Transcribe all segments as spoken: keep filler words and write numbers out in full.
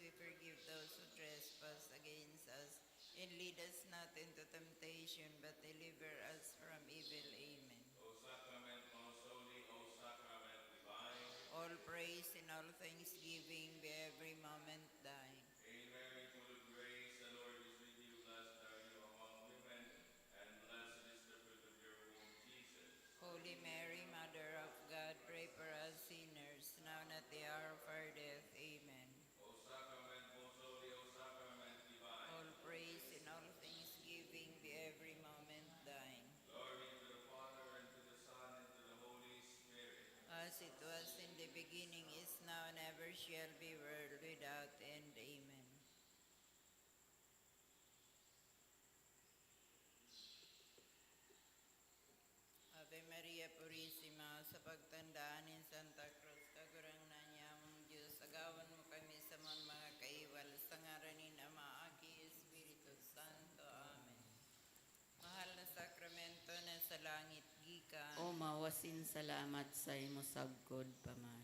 We forgive those who trespass against us. And lead us not into temptation, but deliver us from evil. Amen. O Sacrament most holy, O Sacrament divine. All praise and all thanksgiving be every moment thine. Hail Mary, full of grace, the Lord is with you. Blessed are you among women, and blessed is the fruit of your womb, Jesus. Holy Mary, Mother of God, pray for us sinners, now and at the hour of our death. Amen. O Sacrament most holy, O Sacrament divine. All praise and all thanksgiving be every moment thine. Glory to the Father, and to the Son, and to the Holy Spirit. As it was in the beginning, is now, and ever shall be, world without end. Amen. Ave Maria Purisima, sa pagtanda nin Santa Cruz, Kagurangnan niamong Diyos, agawan mo kami sa mga, mga kaiwal, sa ngaran nin Ama, Aki, Espiritu Santo. Amen. Mahal na sakramento na sa langit gikan. O mawasin salamat sa imo sagkod pa man.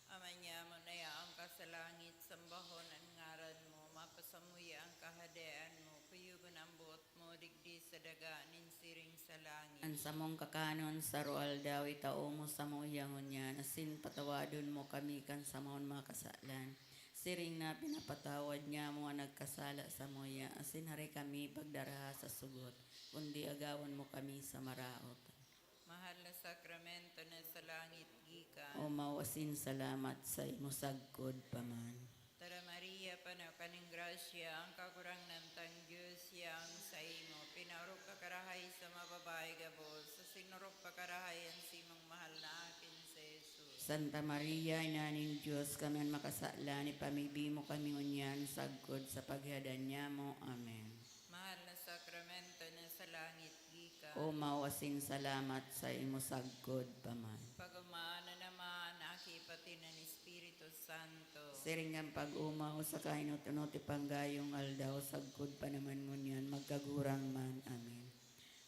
Ama niamo na yaon ka sa langit, sambahon an ngaran mo, mapasamuya an kahadean mo, kuyogon an boot mo digdi sa daga nin siring sa langit. An samong kakanon sa aroaldaw itao mo samuya ngunyan, asin patawadon mo kami kan samong mga kasalan, siring na pinapatawad niamo an nagkasala samuya, asin hari kami pagdaraha sa sugot, kundi agawon mo kami sa maraot. Mahal na sakramento na sa langit gikan. O mawasin salamat sa imo sagkod pa man. Tara Maria, pano ka nin grasya, ang Kagurangnan tang Dios yaon saimo. Pinaorog ka karahay sa mga babayi gabos, asin orog pa karahay an simong mahal na aki na si Jesus. Santa Maria, Ina nin Dios, kami an makasalan, ipamibi mo kami ngunyan sagkod sa paghihadan nyamo. Amen. Mahal na sakramento na sa langit gikan. O mawasin salamat sa imo sagkod pa man. Pag-uma an Ama, an Aki, pati an Espiritu Santo. Siring kan pag-uma, o sa kainot-unot, ipanggayong aldaw, sagkod pa naman ngunyan, magkagurang man. Amen.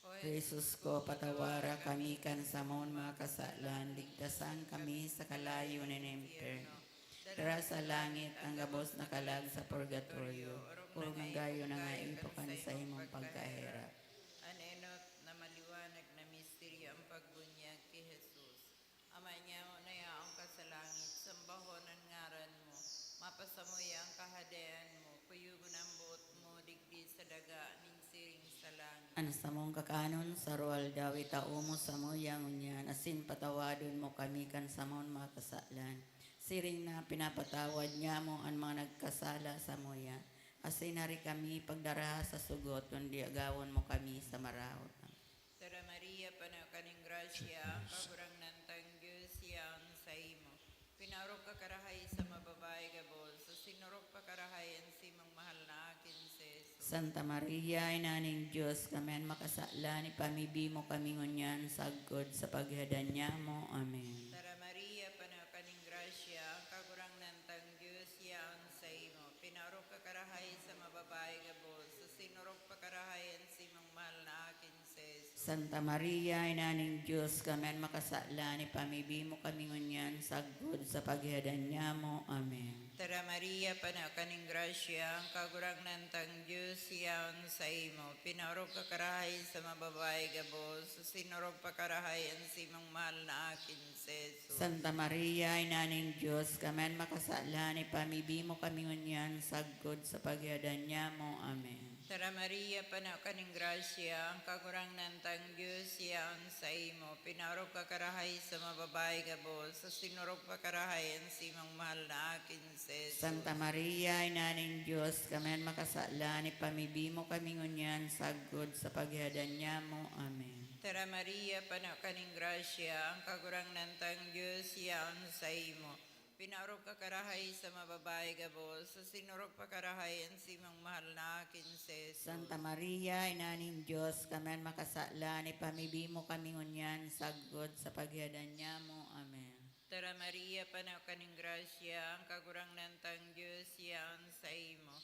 O Jesus ko, patawara kami kan samon mga kasalan, ligtasan kami sa kalayo nin impyerno. Dara sa langit ang gabos na kalag sa purgatorio, orog na gayo na nga ipokan sa imong pagkaherak. An enot na maliwanag na misteryo, ang pagbunyag ki Jesus. Ama nyamo na yaon ka sa langit, sambahon an ngaran mo, mapasamuya an kahadean mo, kuyogon an boot mo digdi sa daga nin siring sa langit. An samong kakanon sa aroaldaw itao mo samuya ngunyan, asin patawadon mo kami kan samon mga kasalan, siring na pinapatawad nyamo an mga nagkasala samuya, asin hari kami pagdaraha sa sugot, kundi agawon mo kami sa maraot. Tara Maria, pano ka nin grasya, ang Kagurangnan tang Dios yaon saimo. Pinaorog ka karahay sa mga babayi gabos, asin orog pa karahay an simong mahal na aki na si Jesus. Santa Maria, Ina nin Dios, kami an makasalan, ipamibi mo kami ngunyan sagkod sa paghihadan nyamo. Amen. Tara Maria, pano ka nin grasya, ang Kagurangnan tang Dios yaon saimo. Pinaorog ka karahay sa mga babayi gabos, asin orog pa karahay an simong mahal na aki na si Jesus. Santa Maria, Ina nin Dios, kami an makasalan, ipamibi mo kami ngunyan sagkod sa paghihadan nyamo. Amen. Tara Maria, pano ka nin grasya, ang Kagurangnan tang Dios yaon saimo. Pinaorog ka karahay sa mga babayi gabos, asin orog pa karahay an simong mahal na aki na si Jesus. Santa Maria, Ina nin Dios, kami an makasalan, ipamibi mo kami ngunyan sagkod sa paghihadan nyamo. Amen. Tara Maria, pano ka nin grasya, ang Kagurangnan tang Dios yaon saimo. Pinaorog ka karahay sa mga babayi gabos, asin orog pa karahay an simong mahal na aki na si Jesus. Santa Maria, Ina nin Dios, kami an makasalan, ipamibi mo kami ngunyan sagkod sa paghihadan nyamo. Amen. Tara Maria, pano ka nin grasya, ang Kagurangnan tang Dios yaon saimo. Pinaorog ka karahay sa mga babayi gabos, asin orog pa karahay an simong mahal na aki na si Jesus. Santa Maria, Ina nin Dios, kami an makasalan, ipamibi mo kami ngunyan sagkod sa paghihadan nyamo. Amen. Tara Maria, pano ka nin grasya, ang Kagurangnan tang Dios yaon saimo.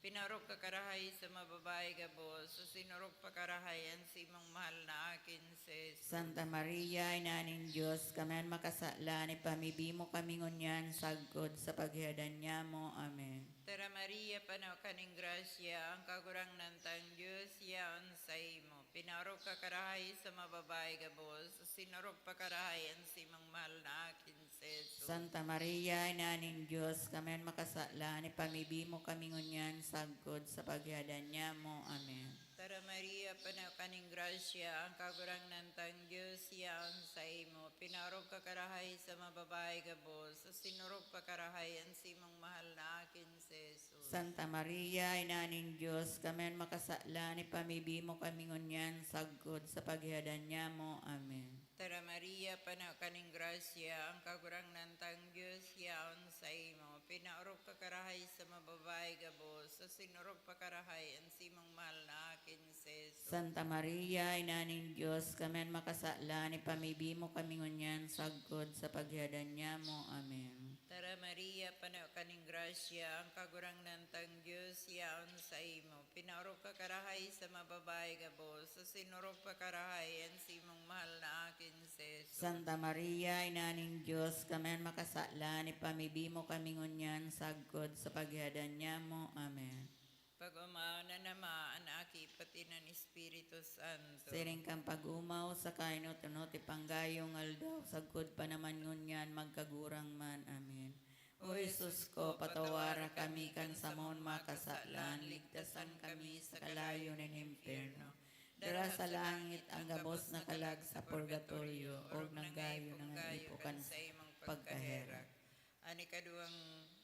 Pinaorog ka karahay sa mga babayi gabos, asin orog pa karahay an simong mahal na aki si Jesus. Santa Maria, Ina nin Dios, kami an makasalan, ipamibi mo kami ngunyan sagkod sa paghihadan nyamo. Amen. Tara Maria, pano ka nin grasya, ang Kagurangnan tang Dios yaon saimo. Pinaorog ka karahay sa mga babayi gabos, asin orog pa karahay an simong mahal na aki si Jesus. Santa Maria, Ina nin Dios, kami an makasalan, ipamibi mo kami ngunyan sagkod sa paghihadan nyamo. Amen. Tara Maria, pano ka nin grasya, ang Kagurangnan tang Dios yaon saimo. Pinaorog ka karahay sa mga babayi gabos, asin orog pa karahay an simong mahal na aki si Jesus. Santa Maria, Ina nin Dios, kami an makasalan, ipamibi mo kami ngunyan sagkod sa paghihadan nyamo. Amen. Tara Maria, pano ka nin grasya, ang Kagurangnan tang Dios yaon saimo. Pinaorog ka karahay sa mga babayi gabos, asin orog pa karahay an simong mahal na aki si Jesus. Santa Maria, Ina nin Dios, kami an makasalan, ipamibi mo kami ngunyan sagkod sa paghihadan nyamo. Amen. Tara Maria, pano ka nin grasya, ang Kagurangnan tang Dios yaon saimo. Pinaorog ka karahay sa mga babayi gabos, asin orog pa karahay an simong mahal na aki si Jesus. Santa Maria, Ina nin Dios, kami an makasalan, ipamibi mo kami ngunyan sagkod sa paghihadan nyamo. Amen. Pag-omaw na naman an Aki pati an Espiritu Santo. Siring kan pag-omaw sa kainot-unot ipanggayo nga aldaw, sagkod pa naman ngunyan magkagurang man. Amen. O Jesus ko, patawara kami kan samon mga kasalan, ligtasan kami sa kalayo nin impyerno. Dara sa langit ang gabos na kalag sa purgatorio, orog nang gayo nang ipo kan saimong pagkaherak. An ikaduwang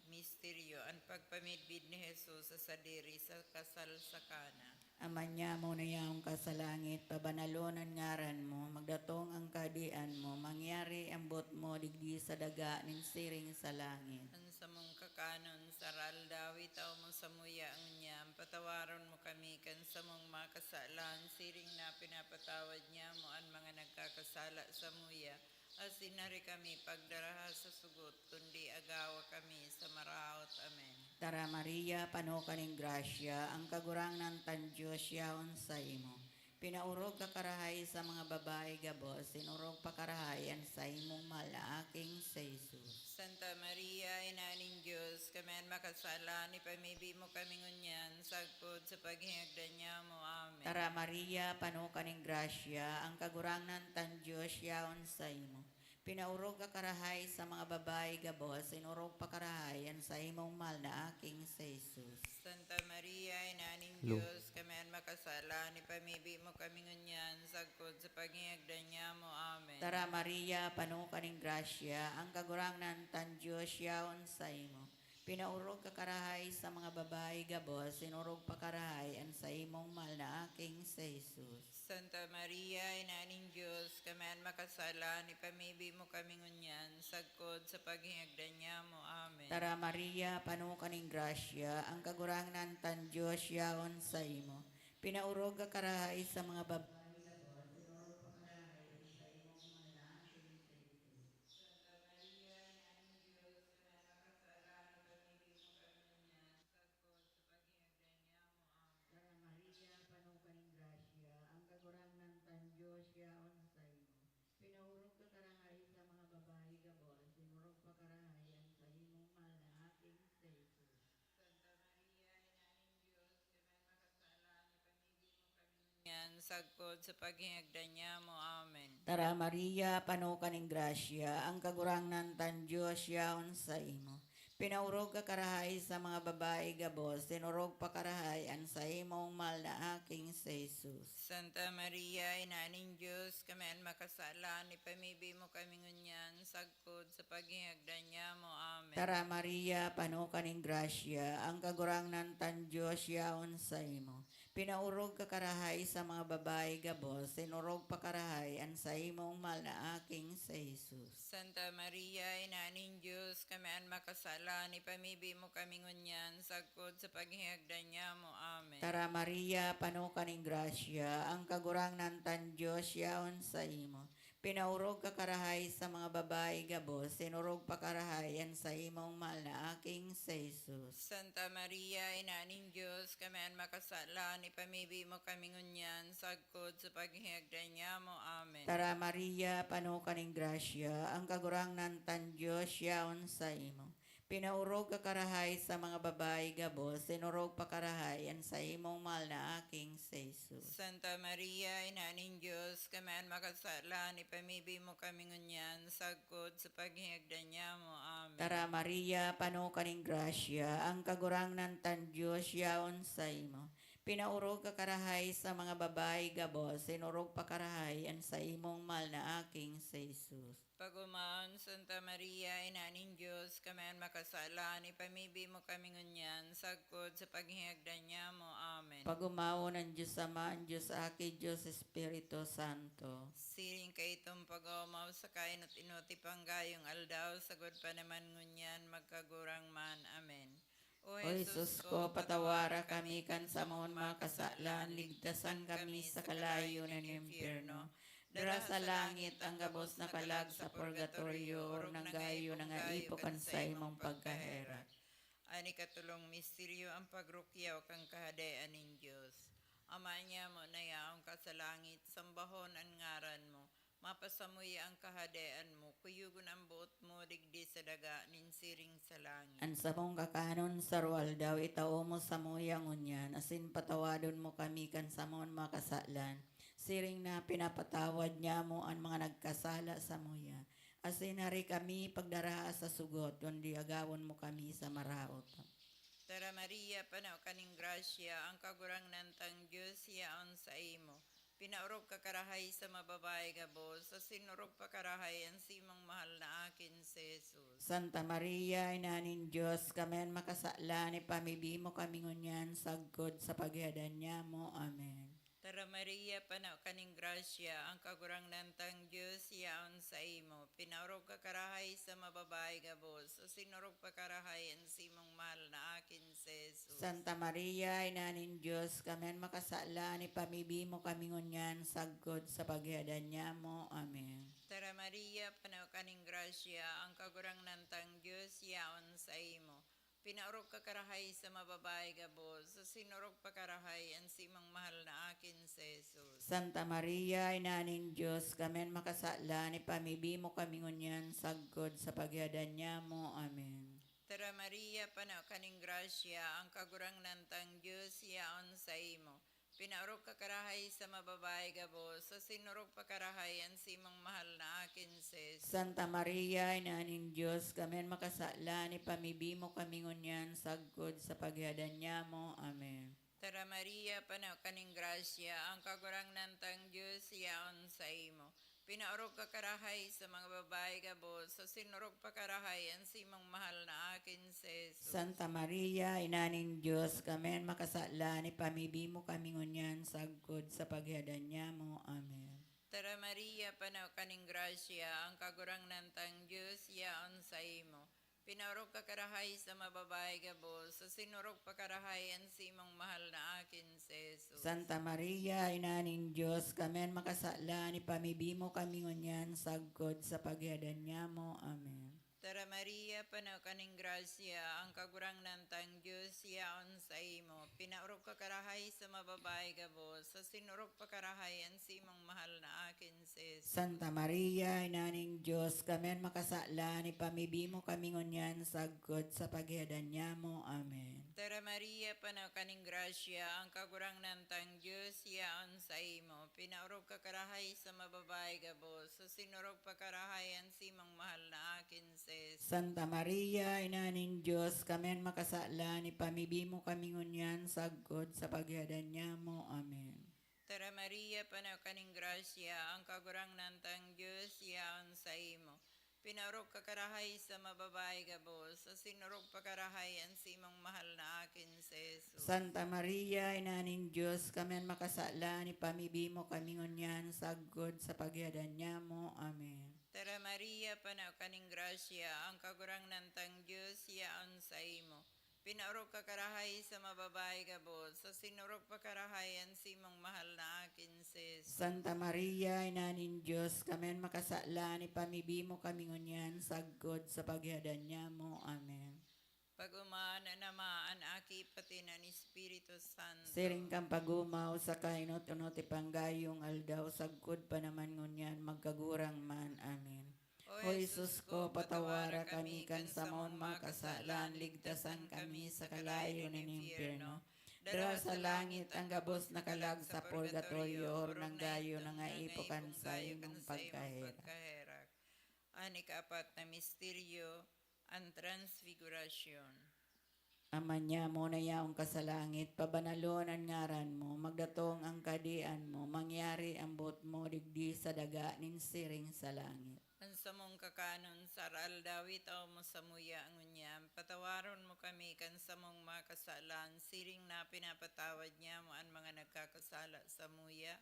misteryo, an pagpamidbid ni Jesus sa sadiri sa kasal sa Cana. Ama nyamo na yaon ka sa langit, pabanalon an ngaran mo, magdatong an kahadean mo, mangyari an boot mo digdi sa daga nin siring sa langit. An samong kakanon sa aldaw, itao mo samuya ngunyan, patawaron mo kami kan samong mga kasalan, siring na pinapatawad nyamo an mga nagkakasala samuya, asin dai kami pagdaraha sa sugot, kundi agawa kami sa maraot. Amen. Tara Maria, pano ka nin grasya, ang Kagurangnan tang Dios yaon saimo. Pinaorog ka karahay sa mga babayi gabos, asin orog pa karahay an saimong mahal na aki si Jesus. Santa Maria, Ina nin Dios, kami an makasalan, ipamibi mo kami ngunyan, sagkod sa paghingagdan nyamo. Amen. Tara Maria, pano ka nin grasya, ang Kagurangnan tang Dios yaon saimo. Pinaorog ka karahay sa mga babayi gabos, asin orog pa karahay an saimong mahal na aki si Jesus. Santa Maria, Ina nin Dios, kami an makasalan, ipamibi mo kami ngunyan, sagkod sa paghingagdan nyamo. Amen. Tara Maria, pano ka nin grasya, ang Kagurangnan tang Dios yaon saimo. Pinaorog ka karahay sa mga babayi gabos, asin orog pa karahay an saimong mahal na aki si Jesus. Santa Maria, Ina nin Dios, kami an makasalan, ipamibi mo kami ngunyan, sagkod sa paghingagdan nyamo. Amen. Tara Maria, pano ka nin grasya, ang Kagurangnan tang Dios yaon saimo. Pinaorog ka karahay sa mga babayi gabos, asin orog pa karahay an saimong mahal na aki si Jesus. Santa Maria, Ina nin Dios, kami an makasalan, ipamibi mo kami ngunyan, sagkod sa paghingagdan nyamo. Amen. Tara Maria, pano ka nin grasya, ang Kagurangnan tang Dios yaon saimo. Pinaorog ka karahay sa mga babayi gabos, asin orog pa karahay an saimong mahal na aki si Jesus. Santa Maria, Ina nin Dios, kami an makasalan, ipamibi mo kami ngunyan, sagkod sa paghingagdan nyamo. Amen. Tara Maria, pano ka nin grasya, ang Kagurangnan tang Dios yaon saimo. Pinaorog ka karahay sa mga babayi gabos, asin orog pa karahay an saimong mahal na aki si Jesus. Santa Maria, Ina nin Dios, kami an makasalan, ipamibi mo kami ngunyan, sagkod sa paghingagdan nyamo. Amen. Tara Maria, pano ka nin grasya, ang Kagurangnan tang Dios yaon saimo. Pinaorog ka karahay sa mga babayi gabos, asin orog pa karahay an saimong mahal na aki si Jesus. Santa Maria, Ina nin Dios, kami an makasalan, ipamibi mo kami ngunyan, sagkod sa paghingagdan nyamo. Amen. Tara Maria, pano ka nin grasya, ang Kagurangnan tang Dios yaon saimo. Pinaorog ka karahay sa mga babayi gabos, sinorog pa karahay an saimong mahal na Aking si Jesus. Santa Maria, Ina nin Dios, kami an makasalan, ipamibi mo kami ngunyan, sagkod sa paghihagdan nyamo. Amen. Tara, Maria, pano ka nin grasya, ang Kagurangnan tang Dios yaon saimo. Pinaorog ka karahay sa mga babayi gabos, sinorog pa karahay an saimong mahal na Aking si Jesus. Santa Maria, Ina nin Dios, kami an makasalan, ipamibi mo kami ngunyan, sagkod sa paghihagdan nyamo. Amen. Tara, Maria, pano ka nin grasya, ang Kagurangnan tang Dios yaon saimo. Pinaorog ka karahay sa mga babayi gabos, sinorog pa karahay an saimong mahal na Aking si Jesus. Pag-omaon, Santa Maria, Ina nin Dios, kami an makasalan, ipamibi mo kami ngunyan, sagkod sa paghihagdan nyamo. Amen. Pag-omaon an Dios Ama, an Dios Aki, Dios Espiritu Santo. Siring kaitong pag-oomaw sa kainot-inoti panggayong aldaw, sagkod pa naman ngunyan, magkagurang man. Amen. O Jesus ko, patawara kami kan samon mga kasalan, ligtasan kami sa kalayo nin impyerno. Dara sa langit ang gabos na kalag sa purgatorio, orog na gayo nangaipo kan saimong pagkaherak. An ikatolong misteryo, ang pagrukyaw kan Kahadean nin Dios. Ama nyamo na yaon ka sa langit, sambahon an ngaran mo. Mapasamuya an Kahadean mo, kuyogon an boot mo digdi sa daga nin siring sa langit. An samong kakanon sa aroaldaw itao mo samuya ngunyan, asin patawadon mo kami kan samon mga kasalan, siring na pinapatawad nyamo an mga nagkasala samuya. Asin hari kami pagdaraha sa sugot, kundi agawon mo kami sa maraot. Tara, Maria, pano ka nin grasya, ang Kagurangnan tang Dios yaon saimo. Pinaorog ka karahay sa mga babayi gabos, asin orog pa karahay an simong mahal na akin si Jesus. Santa Maria, Ina nin Dios, kami an makasalan, ipamibi mo kami ngunyan sagkod sa paghihadan nyamo. Amen. Tara, Maria, pano ka nin grasya, ang Kagurangnan tang Dios yaon saimo. Pinaorog ka karahay sa mga babayi gabos, asin orog pa karahay an simong mahal na akin si Jesus. Santa Maria, Ina nin Dios, kami an makasalan, ipamibi mo kami ngunyan sagkod sa paghihadan nyamo. Amen. Tara, Maria, pano ka nin grasya, ang Kagurangnan tang Dios yaon saimo. Pinaorog ka karahay sa mga babayi gabos, asin orog pa karahay an simong mahal na akin si Jesus. Santa Maria, Ina nin Dios, kami an makasalan, ipamibi mo kami ngunyan sagkod sa paghihadan nyamo. Amen. Tara, Maria, pano ka nin grasya, ang Kagurangnan tang Dios yaon saimo. Pinaorog ka karahay sa mga babayi gabos, asin orog pa karahay an simong mahal na akin si Jesus. Santa Maria, Ina nin Dios, kami an makasalan, ipamibi mo kami ngunyan sagkod sa paghihadan nyamo. Amen. Tara, Maria, pano ka nin grasya, ang Kagurangnan tang Dios yaon saimo. Pinaorog ka karahay sa mga babayi gabos, asin orog pa karahay an simong mahal na akin si Jesus. Santa Maria, Ina nin Dios, kami an makasalan, ipamibi mo kami ngunyan sagkod sa paghihadan nyamo. Amen. Tara, Maria, pano ka nin grasya, ang Kagurangnan tang Dios yaon saimo. Pinaorog ka karahay sa mga babayi gabos, asin orog pa karahay an simong mahal na akin si Jesus. Santa Maria, Ina nin Dios, kami an makasalan, ipamibi mo kami ngunyan sagkod sa paghihadan nyamo. Amen. Tara, Maria, pano ka nin grasya, ang Kagurangnan tang Dios yaon saimo. Pinaorog ka karahay sa mga babayi gabos, asin orog pa karahay an simong mahal na akin si Jesus. Santa Maria, Ina nin Dios, kami an makasalan, ipamibi mo kami ngunyan sagkod sa paghihadan nyamo. Amen. Tara, Maria, pano ka nin grasya, ang Kagurangnan tang Dios yaon saimo. Pinaorog ka karahay sa mga babayi gabos, asin orog pa karahay an simong mahal na akin si Jesus. Santa Maria, Ina nin Dios, kami an makasalan, ipamibi mo kami ngunyan sagkod sa paghihadan nyamo. Amen. Tara, Maria, pano ka nin grasya, ang Kagurangnan tang Dios yaon saimo. Pinaorog ka karahay sa mga babayi gabos, asin orog pa karahay an simong mahal na akin si Jesus. Santa Maria, Ina nin Dios, kami an makasalan, ipamibi mo kami ngunyan sagkod sa paghihadan nyamo. Amen. Tara, Maria, pano ka nin grasya, ang Kagurangnan tang Dios yaon saimo. Pinaorog ka karahay sa mababae gabos, sa sinorog pa karahay an simong mahal na akin si Jesus. Santa Maria, Ina nin Dios, kami an makasalan, ipamibi mo kami ngunyan, sagkod sa paghihadan niamo. Amen. Pag-omaw an Ama, an Aki, pati an Espiritu Santo. Siring kan pag-omaw, sa kainot-unot ipangayong aldaw, sagkod pa naman ngunyan, magkagurang man. Amen. O Jesus ko, patawara kami kan samong mga kasalan, ligtasan kami sa kalayo nin impyerno. Dara sa langit ang gabos na kalag sa purgatorio, orog nang dayo na nga ipo kan saimong pagkaherak. An ikaapat na misteryo, an Transfigurasyon. Ama niamo na yaon ka sa langit, pabanalon an ngaran mo, magdatong ang kahadean mo, mangyari ang boot mo digdi sa daga nin siring sa langit. An samong kakanon sa aroaldaw, itao mo samuya ngunyan, patawaron mo kami kan samong mga kasalan, siring na pinapatawad niamo an mga nagkakasala samuya,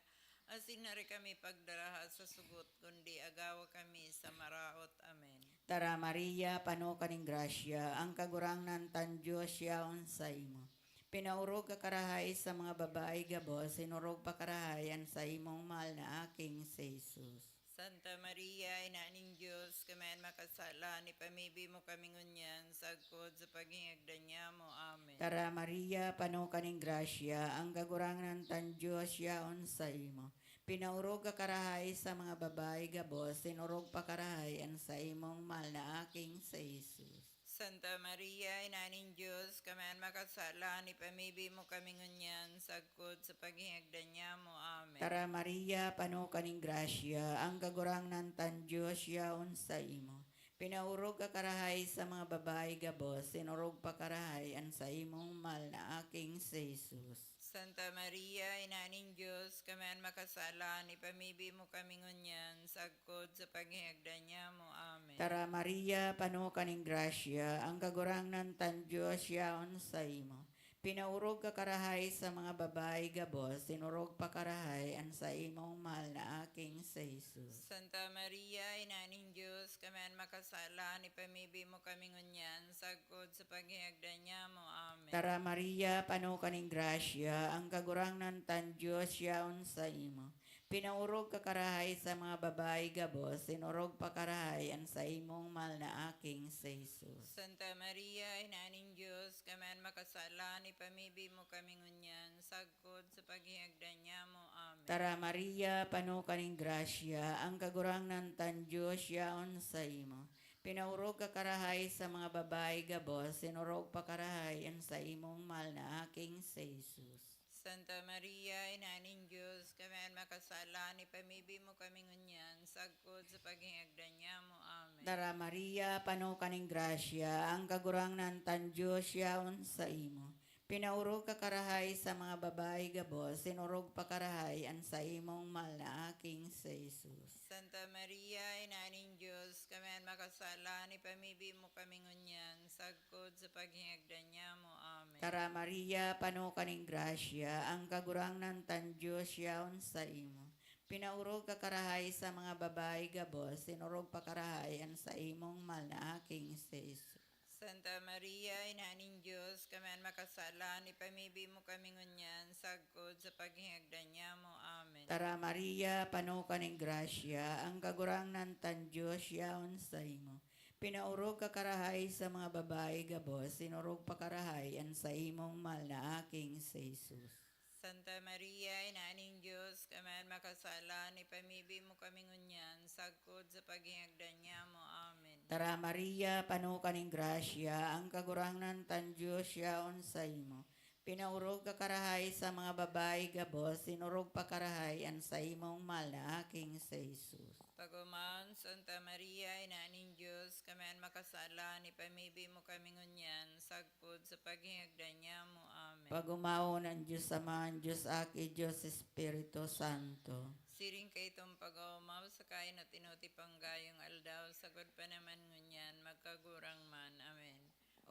asin hari kami pagdaraha sa sugot, kundi agawa kami sa maraot. Amen. Tara, Maria, pano ka nin grasya, ang Kagurangnan kan Dios yaon saimo. Pinaorog ka karahay sa mga babayi gabos, sinorog pa karahay an saimong mahal na aking si Jesus. Santa Maria, Ina nin Dios, kami an makasalan, ipamibi mo kami ngunyan, sagkod sa paghingagdan niamo. Amen. Tara, Maria, pano ka nin grasya, ang Kagurangnan kan Dios yaon saimo. Pinaorog ka karahay sa mga babayi gabos, sinorog pa karahay an saimong mahal na aking si Jesus. Santa Maria, Ina nin Dios, kami an makasalan, ipamibi mo kami ngunyan, sagkod sa paghingagdan niamo. Amen. Tara, Maria, pano ka nin grasya, ang Kagurangnan kan Dios yaon saimo. Pinaorog ka karahay sa mga babayi gabos, sinorog pa karahay an saimong mahal na aking si Jesus. Santa Maria, Ina nin Dios, kami an makasalan, ipamibi mo kami ngunyan, sagkod sa paghingagdan niamo. Amen. Tara, Maria, pano ka nin grasya, ang Kagurangnan kan Dios yaon saimo. Pinaorog ka karahay sa mga babayi gabos, sinorog pa karahay an saimong mahal na aking si Jesus. Santa Maria, Ina nin Dios, kami an makasalan, ipamibi mo kami ngunyan, sagkod sa paghingagdan niamo. Amen. Tara, Maria, pano ka nin grasya, ang Kagurangnan kan Dios yaon saimo. Pinaorog ka karahay sa mga babayi gabos, sinorog pa karahay an saimong mahal na aking si Jesus. Santa Maria, Ina nin Dios, kami an makasalan, ipamibi mo kami ngunyan, sagkod sa paghingagdan niamo. Amen. Tara, Maria, pano ka nin grasya, ang Kagurangnan kan Dios yaon saimo. Pinaorog ka karahay sa mga babayi gabos, sinorog pa karahay an saimong mahal na aking si Jesus. Santa Maria, Ina nin Dios, kami an makasalan, ipamibi mo kami ngunyan, sagkod sa paghingagdan niamo. Amen. Tara, Maria, pano ka nin grasya, ang Kagurangnan kan Dios yaon saimo. Pinaorog ka karahay sa mga babayi gabos, sinorog pa karahay an saimong mahal na aking si Jesus. Santa Maria, Ina nin Dios, kami an makasalan, ipamibi mo kami ngunyan, sagkod sa paghingagdan niamo. Amen. Tara, Maria, pano ka nin grasya, ang Kagurangnan kan Dios yaon saimo. Pinaorog ka karahay sa mga babayi gabos, sinorog pa karahay an saimong mahal na aking si Jesus. Santa Maria, Ina nin Dios, kami an makasalan, ipamibi mo kami ngunyan, sagkod sa paghingagdan niamo. Amen. Tara, Maria, pano ka nin grasya, ang Kagurangnan kan Dios yaon saimo. Pinaorog ka karahay sa mga babayi gabos, sinorog pa karahay an saimong mahal na aking si Jesus. Santa Maria, Ina nin Dios, kami an makasalan, ipamibi mo kami ngunyan, sagkod sa paghingagdan niamo. Amen. Tara, Maria, pano ka nin grasya, ang Kagurangnan kan Dios yaon saimo. Pinaorog ka karahay sa mga babayi gabos, sinorog pa karahay an saimong mahal na aking si Jesus. Pag-omaw, Santa Maria, Ina nin Dios, kami an makasalan, ipamibi mo kami ngunyan, sagkod sa paghingagdan niamo. Amen. Pag-omawon an Dios Ama, an Dios Aki, Dios Espiritu Santo. Siring kaitong pag-oomaw sa kainot-inot ipanggayong aldaw, sagkod pa naman ngunyan, magkagurang man. Amen.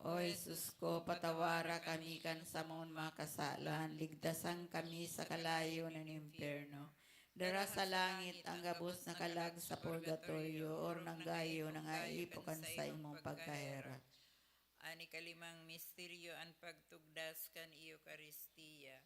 O Jesus ko, patawara kami kan samong mga kasalan, ligtasan kami sa kalayo nin impyerno. Dara sa langit ang gabos na kalag sa purgatorio, orog nang dayo na nga ipo kan saimong pagkaherak. An An ikalimang misteryo, an pagtugdas kan Eukaristia.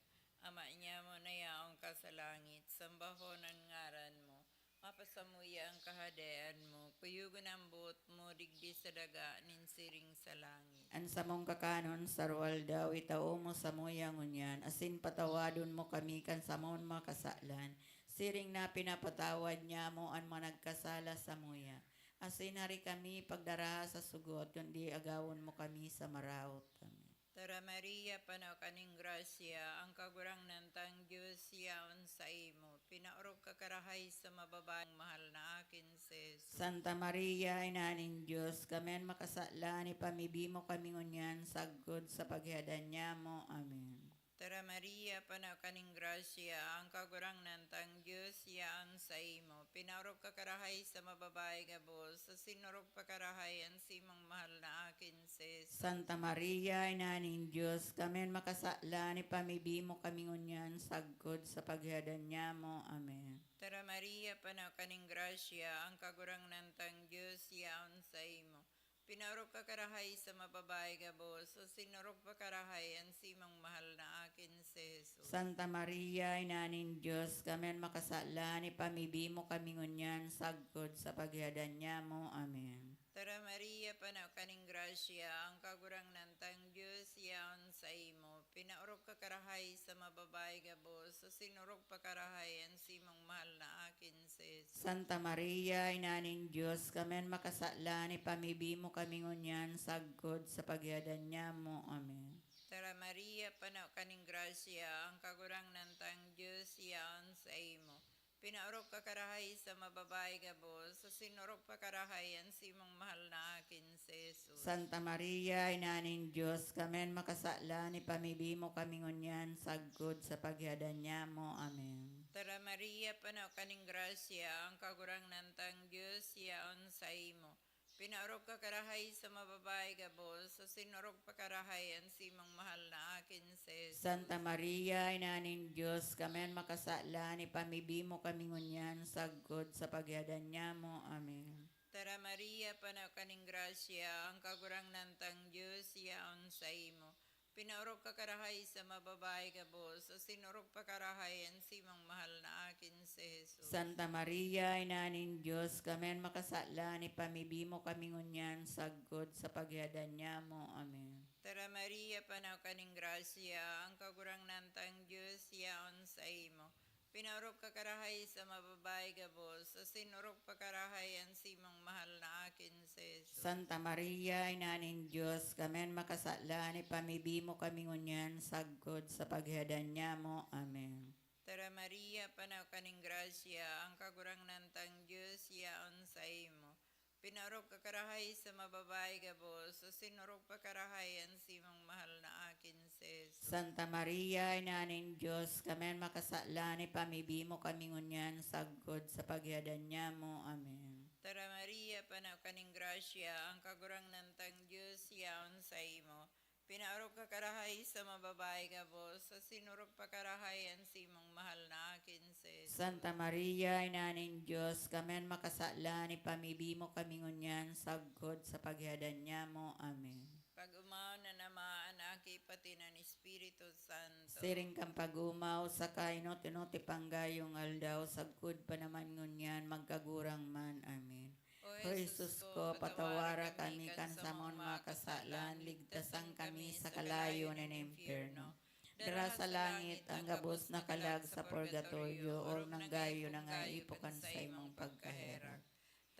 Ama nyamo na yaon ka sa langit, sambahon an ngaran mo. Mapasamuya an kahadean mo, kuyogon an boot mo digdi sa daga nin siring sa langit. An samong kakanon sa aroaldaw, itao mo samuya ngunyan, asin patawadon mo kami kan samong mga kasalan, siring na pinapatawad nyamo an mga nagkasala samuya. Asin hari kami pagdaraha sa sugot, kundi agawon mo kami sa maraot. Amen. Tara, Maria, pano ka nin grasya, ang Kagurangnan tang Dios yaon saimo. Pinaorog ka karahay sa mababaeng mahal na akin, si Jesus. Santa Maria, Ina nin Dios, kami an makasalan, ipamibi mo kami ngunyan sagkod sa paghihadan nyamo. Amen. Tara, Maria, pano ka nin grasya, ang Kagurangnan tang Dios yaon saimo. Pinaorog ka karahay sa mababae gabos, asin orog pa karahay an simong mahal na akin, si Jesus. Santa Maria, Ina nin Dios, kami an makasalan, ipamibi mo kami ngunyan sagkod sa paghihadan nyamo. Amen. Tara, Maria, pano ka nin grasya, ang Kagurangnan tang Dios yaon saimo. Pinaorog ka karahay sa mababae gabos, asin orog pa karahay an simong mahal na akin, si Jesus. Santa Maria, Ina nin Dios, kami an makasalan, ipamibi mo kami ngunyan sagkod sa paghihadan nyamo. Amen. Tara, Maria, pano ka nin grasya, ang Kagurangnan tang Dios yaon saimo. Pinaorog ka karahay sa mababae gabos, asin orog pa karahay an simong mahal na akin, si Jesus. Santa Maria, Ina nin Dios, kami an makasalan, ipamibi mo kami ngunyan sagkod sa paghihadan nyamo. Amen. Tara, Maria, pano ka nin grasya, ang Kagurangnan tang Dios yaon saimo. Pinaorog ka karahay sa mababae gabos, asin orog pa karahay an simong mahal na akin, si Jesus. Santa Maria, Ina nin Dios, kami an makasalan, ipamibi mo kami ngunyan sagkod sa paghihadan nyamo. Amen. Tara, Maria, pano ka nin grasya, ang Kagurangnan tang Dios yaon saimo. Pinaorog ka karahay sa mababae gabos, asin orog pa karahay an simong mahal na akin, si Jesus. Santa Maria, Ina nin Dios, kami an makasalan, ipamibi mo kami ngunyan sagkod sa paghihadan nyamo. Amen. Tara, Maria, pano ka nin grasya, ang Kagurangnan tang Dios yaon saimo. Pinaorog ka karahay sa mababae gabos, asin orog pa karahay an simong mahal na akin, si Jesus. Santa Maria, Ina nin Dios, kami an makasalan, ipamibi mo kami ngunyan sagkod sa paghihadan nyamo. Amen. Tara, Maria, pano ka nin grasya, ang Kagurangnan tang Dios yaon saimo. Pinaorog ka karahay sa mababae gabos, asin orog pa karahay an simong mahal na akin, si Jesus. Santa Maria, Ina nin Dios, kami an makasalan, ipamibi mo kami ngunyan sagkod sa paghihadan nyamo. Amen. Tara, Maria, pano ka nin grasya, ang Kagurangnan tang Dios yaon saimo. Pinaorog ka karahay sa mababae gabos, asin orog pa karahay an simong mahal na akin, si Jesus. Santa Maria, Ina nin Dios, kami an makasalan, ipamibi mo kami ngunyan sagkod sa paghihadan nyamo. Amen. Tara, Maria, pano ka nin grasya, ang Kagurangnan tang Dios yaon saimo. Pinaorog ka karahay sa mababae gabos, asin orog pa karahay an simong mahal na akin, si Jesus. Santa Maria, Ina nin Dios, kami an makasalan, ipamibi mo kami ngunyan sagkod sa paghihadan nyamo. Amen. Pag-omaw na naman an Aki, pati na an Espiritu Santo. Siring kan pag-omaw, sa kainot-inot ipang gayong aldaw, sagkod pa naman ngunyan, magkagurang man. Amen. O Jesus ko, patawara kami kan samong mga kasalan, ligtasan kami sa kalayo nin impyerno. Dara sa langit ang gabos na kalag sa purgatorio, orog nang gayo nangaipo kan saimong pagkaherak.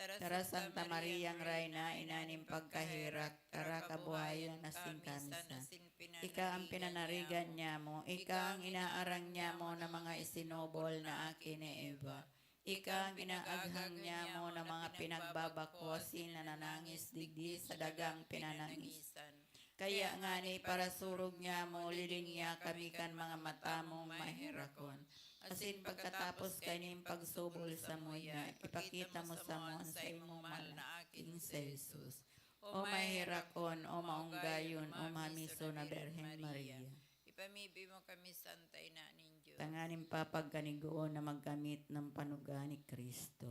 Tara, Santa Mariang Rayna, ina nin pagkaherak, tara kabuhayan asin kamisan. Ika ang pinanarigan nyamo, ika ang inaarang nyamo na mga isinubol na aki ni Eva. Ika ang inaaghang nyamo na mga pinagbabako asin nananangis digdi sa dagang pinanangisan. Kaya ngani, parasurog nyamo, lilingia kami kan mga mata mong maherakon. Asin pagkatapos kaining pagsubol samuya, ipakita mo samo an saimong mahal na aki, si Jesus. O maherakon, o maunggayon, o mamiso na Birhen Maria. Ipamibi mo kami, Santa Ina nin Dios. Tanganing papagkanigoon na magkamit ng panuga ni Cristo.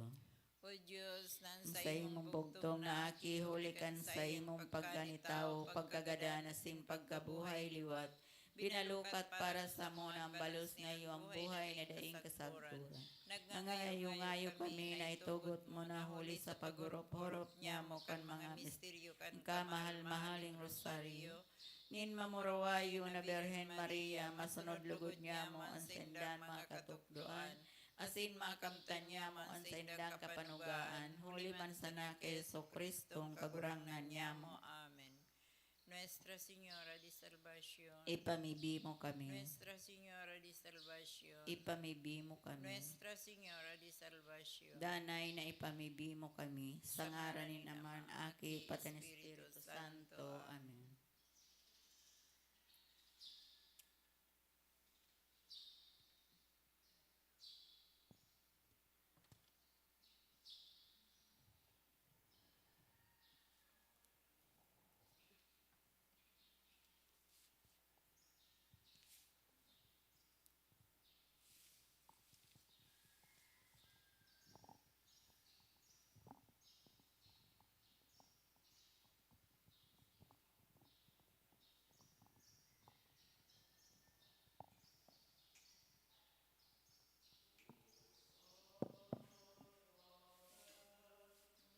O Dios, na an saimong bugtong na aki, huli kan saimong pagkanitawo, pagkagadan asin pagkabuhay liwat, binalukat para samo na ang balos ngayong buhay na daing kasagkoran. Nangangayo-ngayo kami na itugot mo na huli sa pagurop-hurop niamo kan mga misteryo kan kamahal-mahaling rosaryo nin mamurawayon na Birhen Maria, masunod lugod niamo an saindang mga katukdoan, asin makamtan niamo an saindang kapanugaan, huli man sana ki Jesu-Cristong Kagurangnan niamo. Amen. Nuestra Señora de Salvacion. Ipamibi mo kami. Nuestra Señora de Salvacion. Ipamibi mo kami. Nuestra Señora de Salvacion. Danay na ipamibi mo kami. Sa ngaran nin Ama, Aki, pati nin Espiritu Santo. Amen.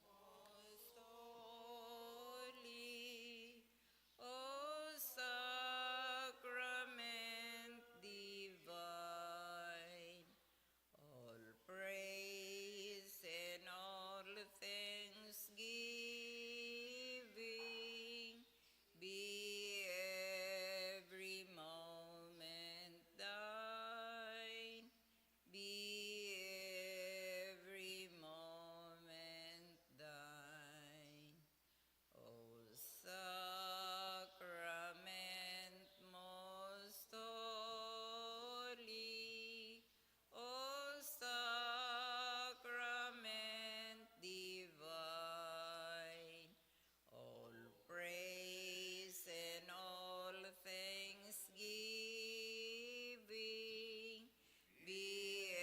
Most holy, O sacrament divine, all praise and all thanksgiving be every moment thine, be every moment thine. O sacrament most holy, O sacrament divine, all praise and all thanksgiving be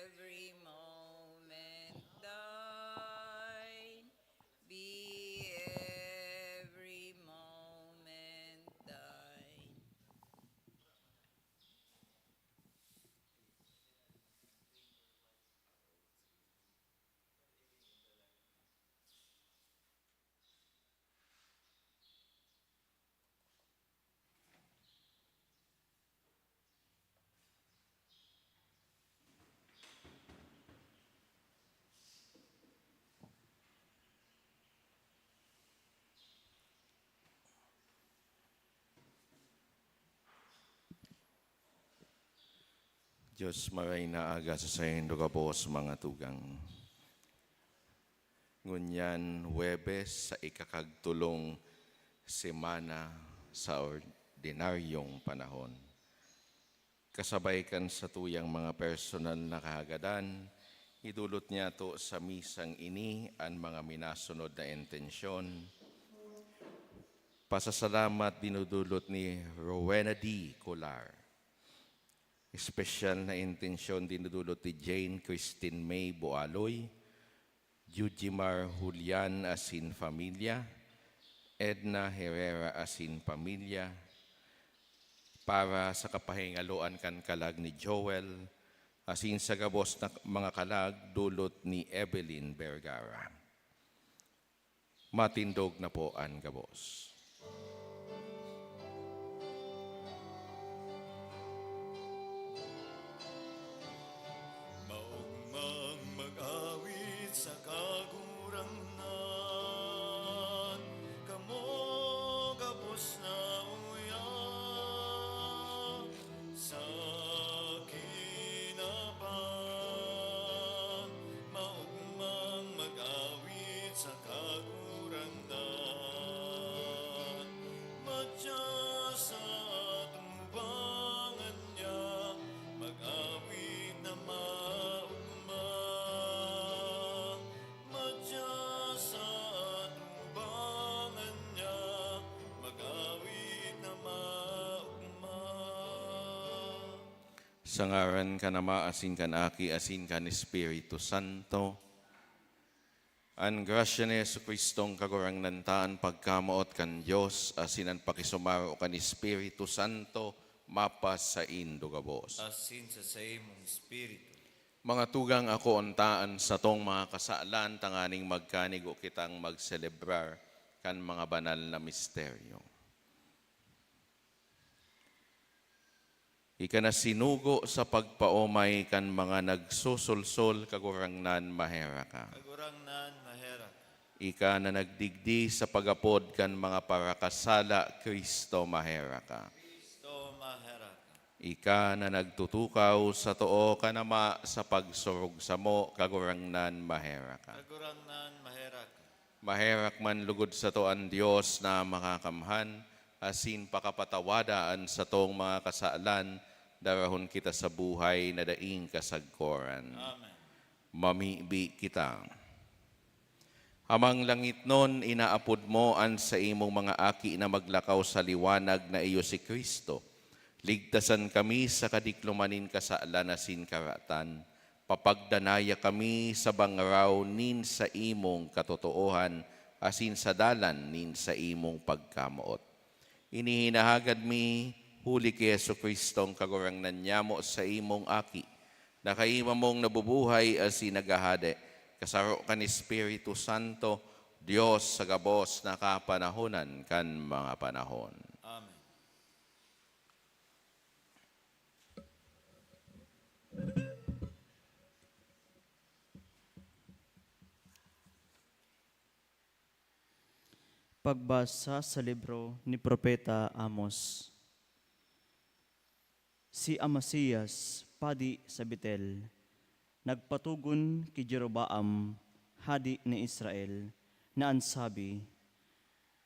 every moment thine, be every moment thine. Diyos, maray na aga sa saindo gabos, mga tugang. Ngunyan, Huwebes sa ikakagtulong semana sa ordinaryong panahon. Kasabay kan satuyang mga personal na kahagadan, idulot niyato sa misang ini an mga minasunod na intensyon. Pasasalamat dinudulot ni Rowena D. Colar. Espesyal na intensyon dinudulot ni Jane Christine May Boaloy, Jujimar Julian asin pamilya, Edna Herrera asin pamilya, para sa kapahingaloan kan kalag ni Joel, asin sa gabos na mga kalag dulot ni Evelyn Vergara. Matindog na po an gabos. Maogmang mag-awit sa Kagurangnan, kamo gabos na uya sa kinaban. Maogmang mag-awit sa Kagurangnan, madya sa atubangan niya, mag-awit na maogma. Madya sa atubangan niya, mag-awit na maogma. Sa ngaran kan Ama, asin kan Aki, asin kan Espiritu Santo. An grasya ni Jesu-Cristong Kagurangnan ta, an pagkamoot kan Dios, asin an pakisumaro kan Espiritu Santo, mapasaindo gabos. Asin sa saimong espiritu. Mga tugang, akoon ta an satong mga kasalan tanganing magkanigo kitang magselebrar kan mga banal na misteryo. Ika na sinugo sa pagpaomay kan mga nagsusulsol, Kagurangnan, maherak ka. Kagurangnan, maherak ka. Ika na nagdigdi sa pag-apod kan mga parakasala, Cristo, maherak ka. Cristo, maherak ka. Ika na nagtutukaw sa too kan Ama sa pagsurog samo, Kagurangnan, maherak ka. Kagurangnan, maherak ka. Maherak man lugod sato an Dios na makakamhan, asin pakapatawada an satong mga kasalan, darahon kita sa buhay na daing kasagkoran. Amen. Mamibi kita. Amang langitnon, inaapod mo an saimong mga aki na maglakaw sa liwanag na iyo si Cristo. Ligtasan kami sa kadikloman nin kasalan asin karatan. Papagdanaya kami sa bangraw nin saimong katotoohan asin sa dalan nin saimong pagkamoot. Ini hinahagad mi huli ki Jesu-Cristong Kagurangnan nyamo, saimong Aki, na kaima mong nabubuhay asin naghahade, kasaro kan Espiritu Santo, Dios sa gabos na kapanahonan kan mga panahon. Amen. Pagbasa sa libro ni Propeta Amos. Si Amasias, padi sa Betel, nagpatogon ki Jeroboam, hadi ni Israel, na an sabi,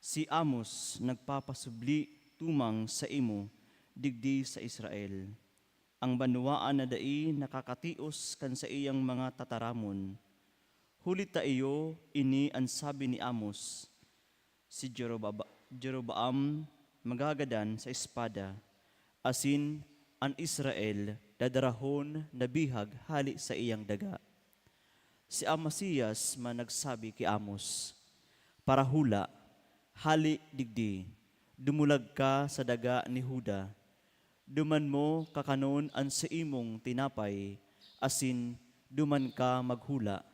"Si Amos nagpapasubli tumang saimo digdi sa Israel, ang banwaan na dai nakakatios kan saiyang mga tataramon." Huli ta iyo ini an sabi ni Amos, "Si Jerobaba-, Jeroboam magagadan sa espada, asin an Israel dadarahon na bihag hale sa iyang daga." Si Amasias man nagsabi ki Amos, "Parahula, hale digdi, dumulag ka sa daga ni Juda, duman mo kakanon an saimong tinapay, asin duman ka maghula.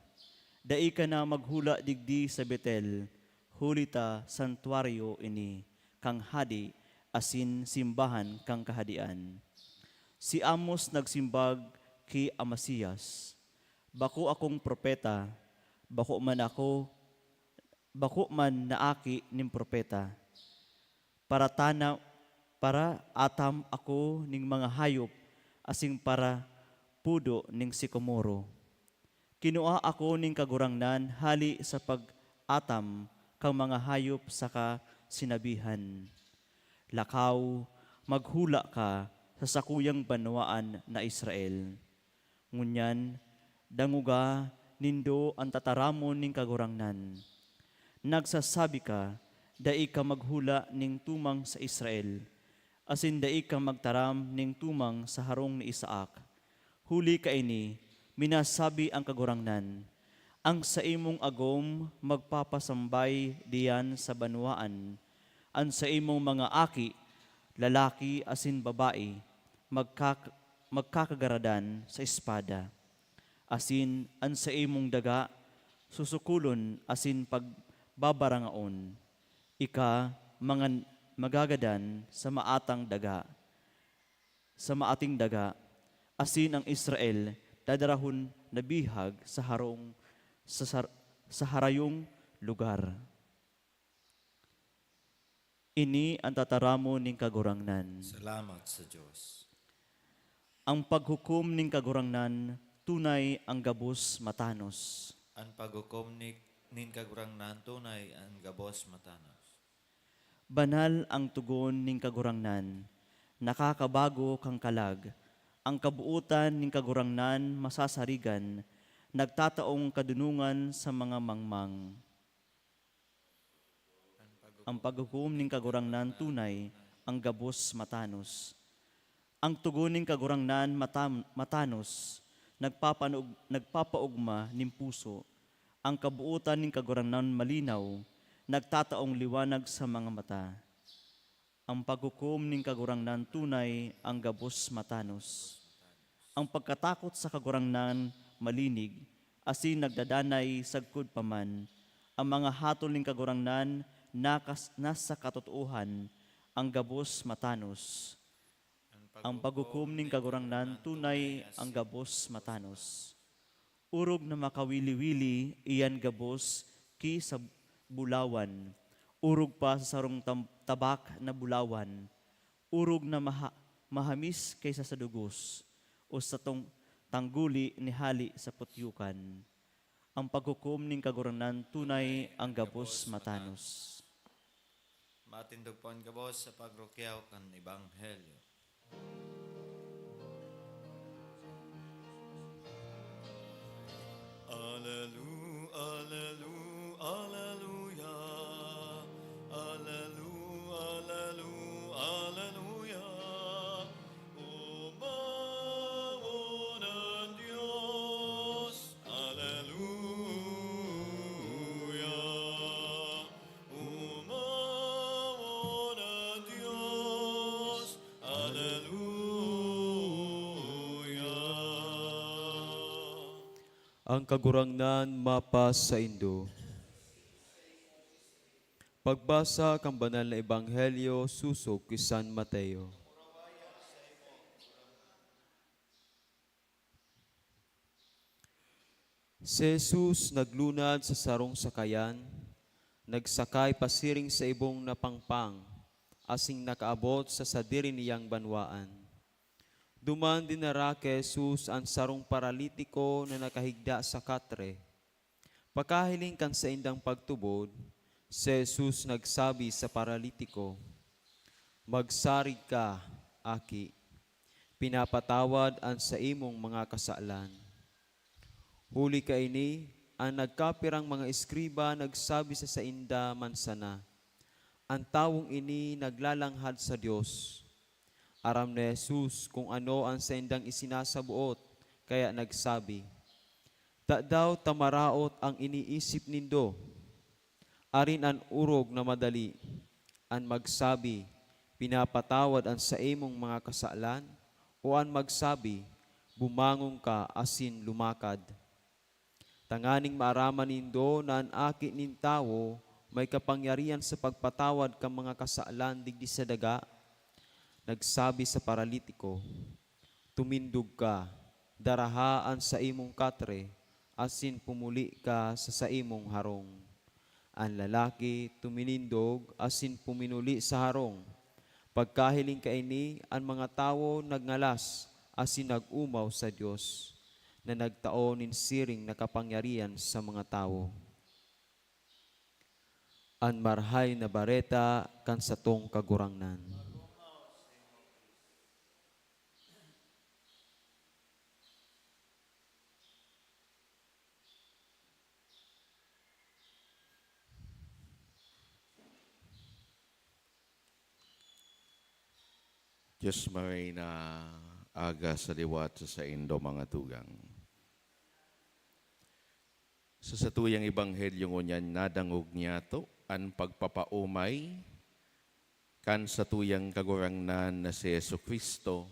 Dai ka na maghula digdi sa Betel, huli ta santuaryo ini kan hade asin simbahan kan kahadean." Si Amos nagsimbag ki Amasias, "Bako akong propeta, bako man ako, bako man na aki nin propeta. Paratana-, paraatam ako nin mga hayop asin parapudo nin sikomoro. Kinua ako nin Kagurangnan hale sa pag-atam kan mga hayop saka sinabihan, 'Lakaw, maghula ka sa sakuyang banwaan na Israel.' Ngunyan, dangoga nindo an tataramon nin Kagurangnan. Nagsasabi ka, 'Dai ka maghula nin tumang sa Israel, asin dai ka magtaram nin tumang sa harong ni Isaac.' Huli kaini, minasabi an Kagurangnan, 'An saimong agom magpapasambay diyan sa banwaan, an saimong mga aki, lalaki asin babae, magkak-, magkakagaradan sa espada, asin an saimong daga susukolon asin pagbabarangaon. Ika, mga magagadan sa maatang daga, sa maating daga, asin ang Israel dadarahon na bihag sa harong, sa sar-, sa harayong lugar.'" Ini an tataramon nin Kagurangnan. Salamat sa Dios. Ang paghukom nin Kagurangnan tunay ang gabos matanos. An paghukom ni, nin Kagurangnan tunay an gabos matanos. Banal ang togon nin Kagurangnan, nakakabago kan kalag. Ang kabootan nin Kagurangnan masasarigan, nagtataong kadonongan sa mga mangmang. An paghukom nin Kagurangnan tunay an gabos matanos. Ang togon nin Kagurangnan matam-, matanos, nagpapanog-, nagpapaogma nin puso. An kabootan nin Kagurangnan malinaw, nagtataong liwanag sa mga mata. An paghukom nin Kagurangnan tunay an gabos matanos. An pagkatakot sa Kagurangnan malinig, asin nagdadanay sagkod pa man. An mga hatol nin Kagurangnan nakas-, nasa katotoohan, an gabos matanos. An paghukom nin Kagurangnan tunay an gabos matanos. Orog na makawili-wili iyan gabos ki sa bulawan, orog pa sa sarong tam-, tabak na bulawan, orog na maha-, mahamis kaysa sa dugos, o sa tong-, tangguli ni hali sa putyokan. An paghukom nin Kagurangnan tunay an gabos matanos. Matindog po an gabos sa pagrukyaw kan Ebanghelyo. Alelu-, alelu-, aleluya. Alelu-, alelu-, aleluya. Omawon an Dios. Aleluya. Omawon an Dios. Aleluya. An Kagurangnan mapasaindo. Pagbasa kan Banal na Ebanghelyo sosog ki San Mateo. Si Jesus naglunad sa sarong sakayan, nagsakay pasiring sa ibong na pangpang, asin nakaabot sa sadiri niyang banwaan. Duman dinara ki Jesus an sarong paralitiko na nakahigda sa katre. Pakahiling kan saindang pagtubod, si Jesus nagsabi sa paralitiko, "Magsarig ka, aki. Pinapatawad an saimong mga kasalan." Huli kaini, an nagkapirang mga eskriba nagsabi sa sainda man sana, "An tawong ini naglalanghad sa Dios." Aram ni Jesus kun ano an saindang isinasaboot, kaya nagsabi, "Tadaw ta maraot an iniisip nindo? Arin an orog na madali, an magsabi, 'Pinapatawad an saimong mga kasalan,' o an magsabi, 'Bumangon ka asin lumakad'? Tanganing maaraman nindo na an Aki nin Tawo may kapangyarihan sa pagpatawad kan mga kasalan digdi sa daga." Nagsabi sa paralitiko, "Tumindog ka, daraha an saimong katre, asin pumuli ka sa saimong harong." An lalaki tuminindog asin puminuli sa harong. Pagkahiling kaini, an mga tawo nagngalas asin nag-omaw sa Dios, na nagtao nin siring na kapangyarihan sa mga tawo. An Marahay na Bareta kan satong Kagurangnan. Dios Marahay na aga sa liwat sa saindo, mga tugang. Sa satuyang ebanghelyo ngunyan, nadangog niyato an pagpapaomay kan satuyang Kagurangnan na si Jesu-Cristo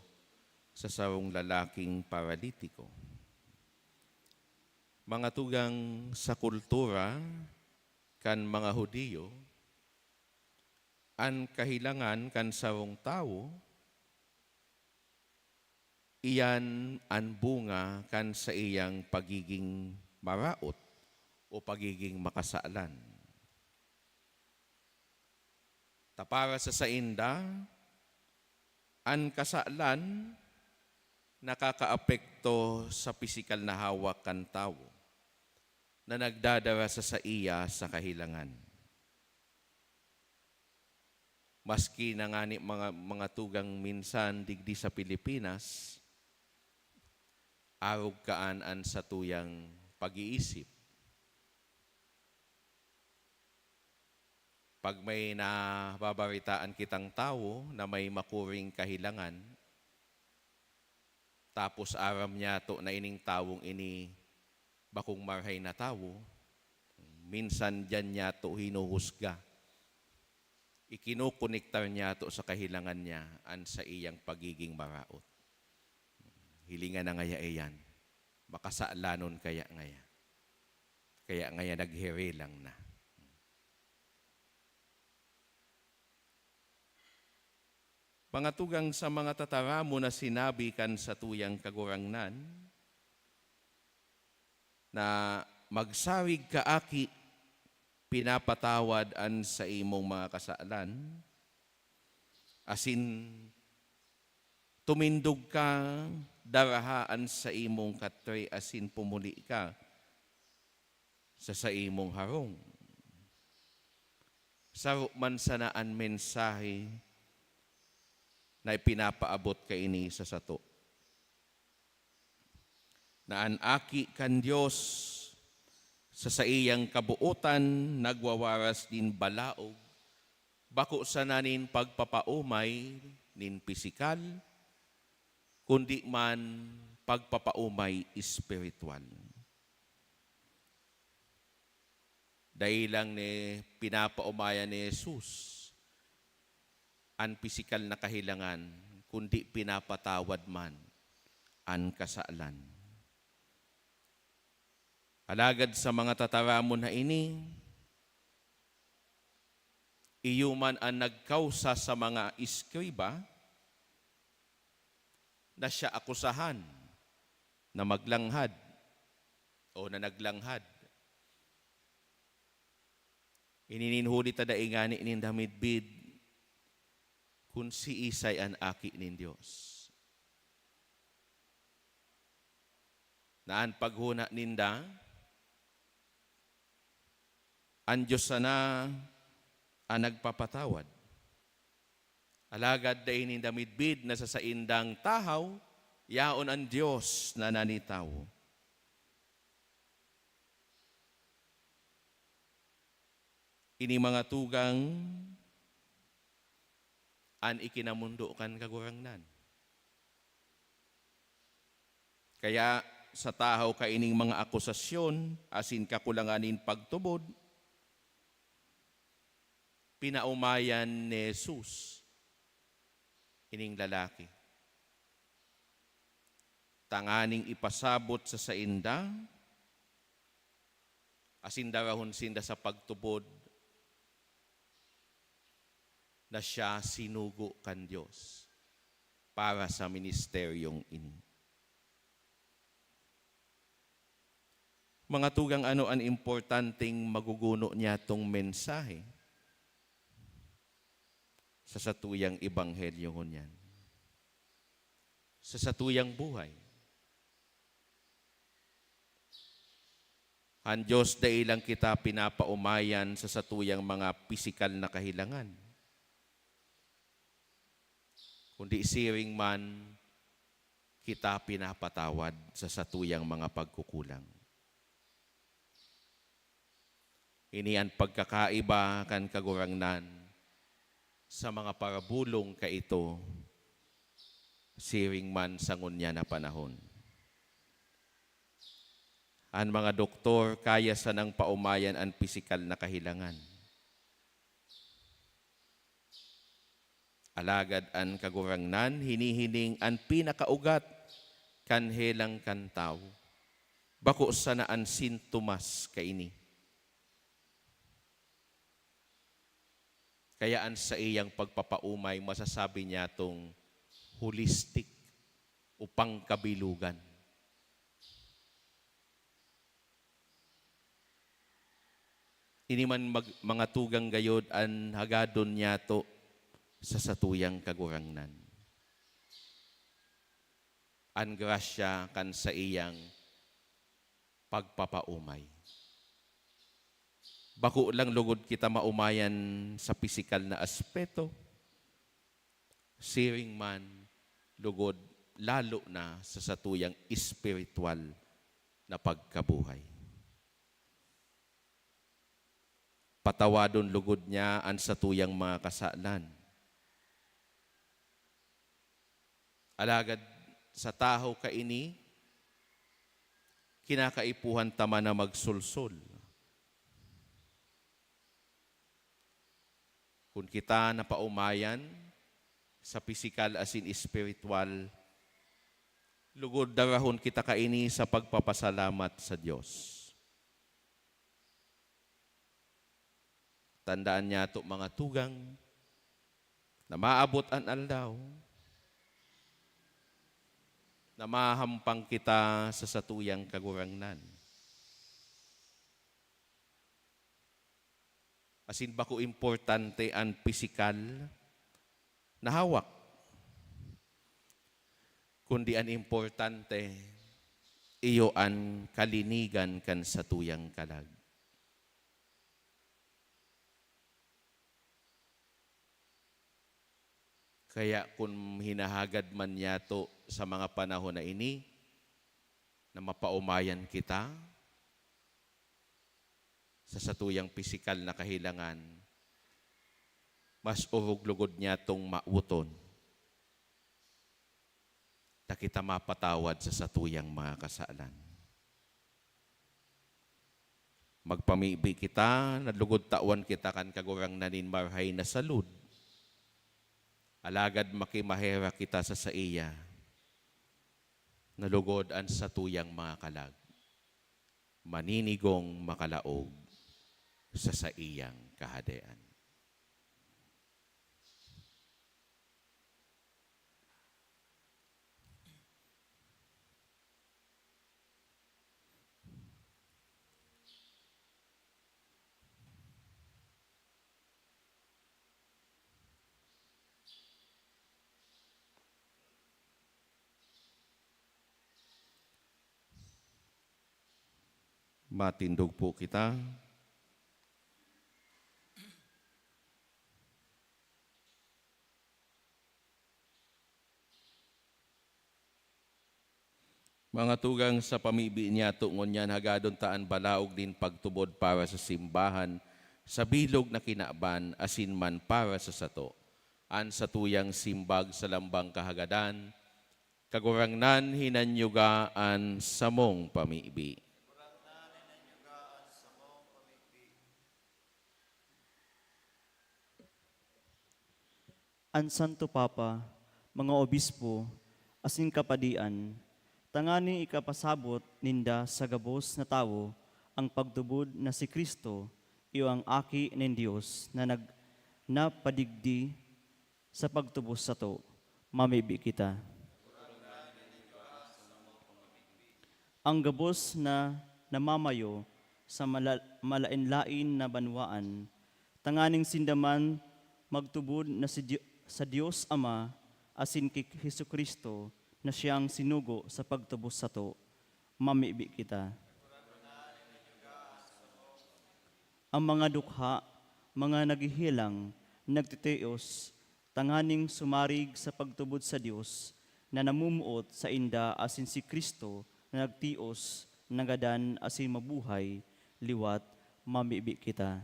sa sarong lalaking paralitiko. Mga tugang, sa kultura kan mga Judio, an kahilangan kan sarong tawo, iyan an bunga kan saiyang pagiging maraot o pagiging makasalan. Ta para sa sainda, an kasalan nakakaapekto sa pisikal na hawak kan tawo na nagdadara sa saiya sa kahilangan. Maski na ngani mga, mga tugang minsan digdi sa Pilipinas, arog kaan an satuyang pag-iisip. Pag may nababaritaan kitang tawo na may makuring kahilangan, tapos aram niyato na ining tawong ini bakong marahay na tawo, Minsan diyan niyato hinuhusga. Ikinukonektar niyato sa kahilangan niya an saiyang pagiging maraot. Hilingan na ngaya iyan. Makasalanon kaya ngaya. Kaya ngaya nagherelang na. Mga tugang, sa mga tataramon na sinabi kan satuyang Kagurangnan, na magsarig ka, aki, pinapatawad an saimong mga kasalan, asin tumindog ka, daraha an saimong katre asin pumuli ka sa saimong harong. Saro man sana an mensahe na ipinapaabot kaini sa sato, na an Aki kan Dios sa saiyang kabootan nagwawaras nin balaog, bako sana nin pagpapaomay nin pisikal, kundi man pagpapaomay espiritual. Dai lang ni pinapaomayan ni Jesus an pisikal na kahilangan, kundi pinapatawad man an kasalan. Alagad sa mga tataramon na ini, iyo man an nagkausa sa mga eskriba na siya akusahan na maglanghad o na naglanghad. Ini nin huli ta dai ngani ninda midbid kun siisay an Aki nin Dios. Na an paghona ninda, an Dios sana an nagpapatawad. Alagad dai ninda midbid na sa saindang tahaw, yaon an Dios na nanitawo. Ini mga tugang an ikinamondo kan Kagurangnan. Kaya sa tahaw kaining mga akusasyon asin kakulangan nin pagtubod, pinaomayan ni Jesus ining lalaki tanganing ipasabot sa sainda asin darahon sinda sa pagtubod na siya sinugo kan Dios para sa ministeryong ini. Mga tugang, ano an importanteng maguguno niyatong mensahe sa satuyang ebanghelyo ngunyan? Sa satuyang buhay. An Dios dai lang kita pinapaomayan sa satuyang mga pisikal na kahilangan, kundi siring man kita pinapatawad sa satuyang mga pagkukulang. Ini an pagkakaiba kan Kagurangnan sa mga parabolong kaito, siring man sa ngunyan na panahon. An mga doktor kaya sanang paomayan an pisikal na kahilangan. Alagad an Kagurangnan hinihiling an pinakaugat kan helang kan tawo, bako sana an sintomas kaini. Kaya an saiyang pagpapaomay, masasabi niyatong holistic o pangkabilugan. Ini man mag-, mga tugang gayod an hagadon niyato sa satuyang Kagurangnan. An grasya kan saiyang pagpapaomay. Bako lang lugod kita maomayan sa pisikal na aspeto, siring man lugod lalo na sa satuyang espiritual na pagkabuhay. Patawadon lugod niya an satuyang mga kasalan. Alagad sa tahaw kaini, kinakaipuhan ta man na magsolsol. Kun kita napaomayan sa pisikal asin espiritual, lugod darahon kita kaini sa pagpapasalamat sa Dios. Tandaan niyato, mga tugang, na maabot an aldaw na mahampang kita sa satuyang Kagurangnan. Asin bako importante an pisikal na hawak, kundi an importante iyo an kalinigan kan satuyang kalag. Kaya kun hinahagad man niyato sa mga panahon na ini na mapaomayan kita sa satuyang pisikal na kahilangan, mas orog lugod niyatong mawoton ta kita mapatawad sa satuyang mga kasalan. Magpamibi kita na lugod tawan kita kan Kagurangnan nin marahay na salud, alagad makimaherak kita sa saiya, na lugod an satuyang mga kalag maninigong makalaog sa saiyang Kahadean. Matindog po kita. Mga tugang, sa pamibi niyato ngunyan, hagadon ta an balaog nin pagtubod para sa simbahan sa bilog na kinaban asin man para sa sato. An satuyang simbag sa lambang kahagadan, Kagurangnan, hinanyuga an samong pamibi. An Santo Papa, mga obispo, asin kapadian, tanganing ikapasabot ninda sa gabos na tawo ang pagtubod na si Cristo iyo ang Aki nin Dios na nag-, napadigdi sa pagtubos sato, mamibi kita. Ang gabos na namamayo sa mala-, malaen-laen na banwaan, tanganing sinda man magtubod na si Di-, sa Dios Ama asin ki Jesu-Cristo na siyang sinugo sa pagtubos sato, mamibi kita. Ang mga dukha, mga naghehelang, nagtitios, tanganing sumarig sa pagtubod sa Dios na namumuot sainda asin si Cristo na nagtios, nagadan asin mabuhay liwat, mamibi kita.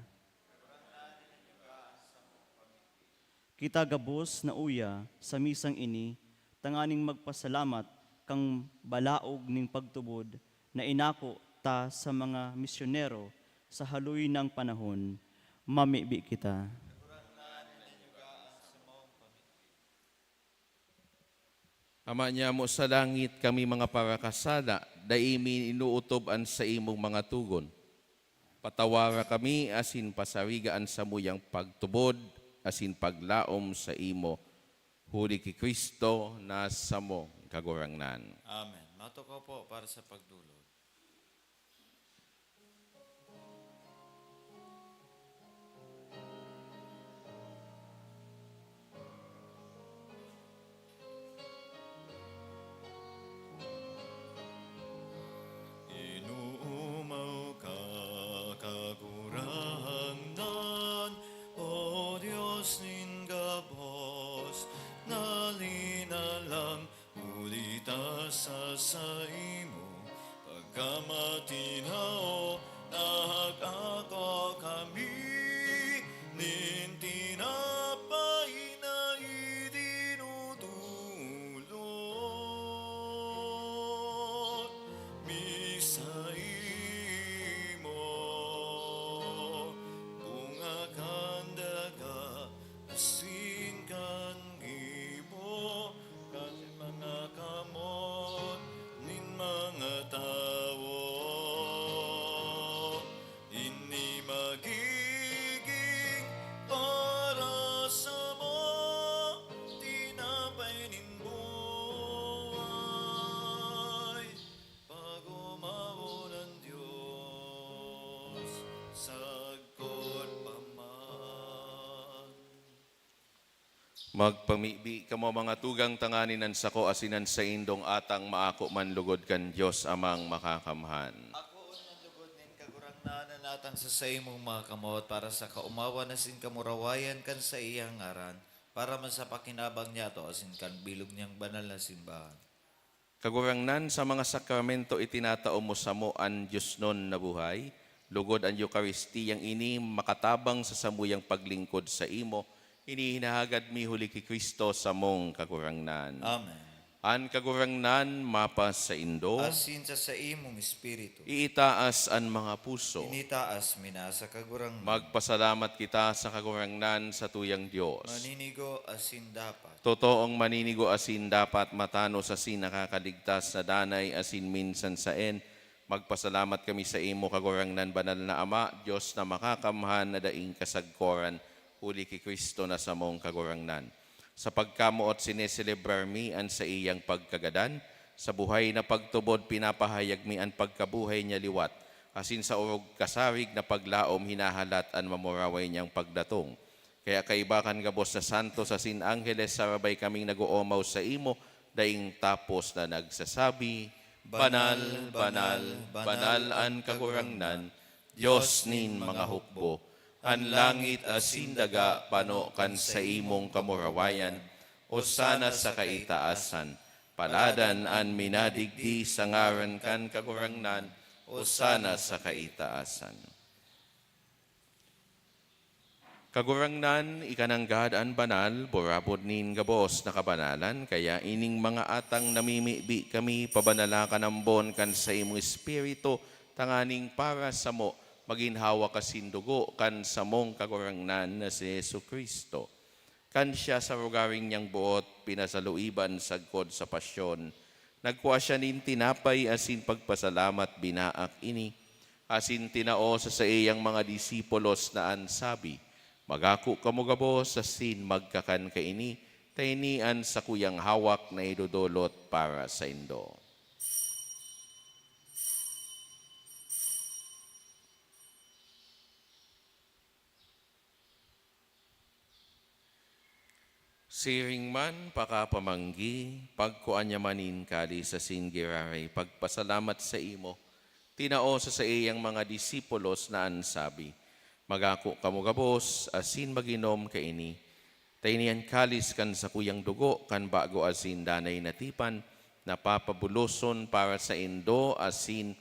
Kita gabos na uya sa misang ini tanganing magpasalamat kan balaog nin pagtubod na inako ta sa mga misyonero sa haloy nang panahon. Mamibi kita. Ama niamo sa langit, kami mga parakasala, dai mi inootob an saimong mga togon. Patawara kami asin pasariga an samuyang pagtubod asin paglaom saimo, huli ki Cristo na samong Kagurangnan. Amen. Matukaw po para sa pagdulog. Inoomaw ka, Kagurangnan, o Dios nin gabos, na linalang huli ta sa saimo pagkamatinaw, nahag-ako kami nin tinapay na idinudulot mi saimo, bunga kan daga Magpamibi kamo, mga tugang, tanganing an sako asin an saindong atang maako man lugod kan Dios Amang Makakamhan. Akoon an lugod nin Kagurangnan an atang sa saimong mga kamot para sa kaomawan asin kamurawayan kan saiyang ngaran, para man sa pakinabang niyato asin kan bilog niyang banal na simbahan. Kagurangnan, sa mga sakramento itinatao mo samo an diosnon na buhay. Lugod an Eukaristiyang ini makatabang sa samuyang paglingkod saimo, ini hinahagad mi huli ki Cristo samong Kagurangnan. Amen. An Kagurangnan mapasaindo. Asin sa saimong espiritu. Iitaas an mga puso. Initaas mi na sa Kagurangnan. Magpasalamat kita sa Kagurangnan, satuyang Dios. Maninigo asin dapat. Totoong maninigo asin dapat, matanos asin nakakaligtas na danay asin minsan saen. Magpasalamat kami saimo, Kagurangnan, Banal na Ama, Dios na makakamhan na daing kasagkoran, huli ki Cristo na samong Kagurangnan. Sa pagkamoot sineselebrar mi an saiyang pagkagadan, sa buhay na pagtubod pinapahayag mi an pagkabuhay niya liwat, asin sa orog kasarig na paglaom hinahalat an mamuraway niyang pagdatong. Kaya kaiba kan gabos na santos asin angheles, sarabay kaming nag-oomaw saimo, daing tapos na nagsasabi, "Banal, banal, banal an Kagurangnan, Dios nin mga hukbo. An langit asin daga pano kan saimong kamurawayan. Osana sa kaitaasan. Paladan an minadigdi sa ngaran kan Kagurangnan. Osana sa kaitaasan." Kagurangnan, ika nanggad an banal, burabod nin gabos na kabanalan, kaya ining mga atang namimibi kami, pabanala kan ambon kan saimong Espiritu, tanganing para samo magin hawak asin dugo kan samong Kagurangnan na si Jesu-Cristo. Kan siya sa rogaring niyang boot pinasaluiban sagkod sa pasyon, nagkua siya nin tinapay asin pagpasalamat, binaak ini, asin tinao sa saiyang mga disipulos na an sabi, "Magako kamo gabos asin magkakan kaini, ta ini an sakuyang hawak na idodolot para saindo." Siring man, pakapamanggi, pagkua niya man nin kalis asin giraray pagpasalamat saimo, tinao sa saiyang mga disipulos na an sabi, "Magako kamo gabos asin mag-inom kaini, ta ini an kalis kan sakuyang dugo kan bago asin danay na tipan, na papabuloson para saindo asin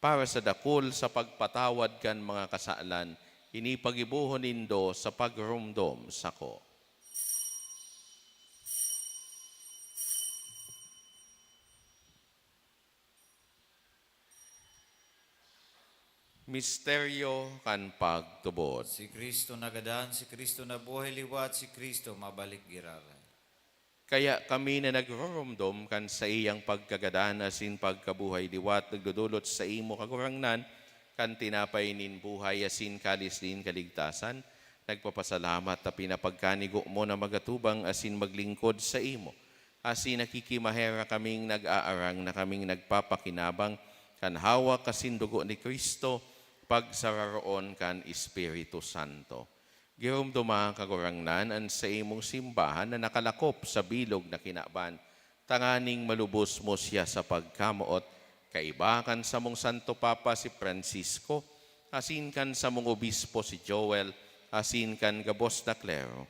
para sa dakul sa pagpatawad kan mga kasalan. Ini pagibohon nindo sa pagromdom sako." Misteryo kan pagtubod. Si Cristo nagadan, si Cristo nabuhay liwat, si Cristo mabalik giraray. Kaya kami na nagroromdom kan saiyang pagkagadan asin pagkabuhay liwat, nagdodolot saimo, Kagurangnan, kan tinapay nin buhay asin kalis nin kaligtasan, nagpapasalamat ta pinapagkanigo mo na magatubang asin maglingkod saimo. Asin nakikimaherak kaming nag-aarang na kaming nagpapakinabang kan hawak asin dugo ni Cristo, pagsararoon kan Espiritu Santo. Giromdoma, Kagurangnan, an saimong simbahan na nakalakop sa bilog na kinaban, tanganing malubos mo siya sa pagkamoot, kaiba kan samong Santo Papa si Francisco, asin kan samong obispo si Joel, asin kan gabos na klero.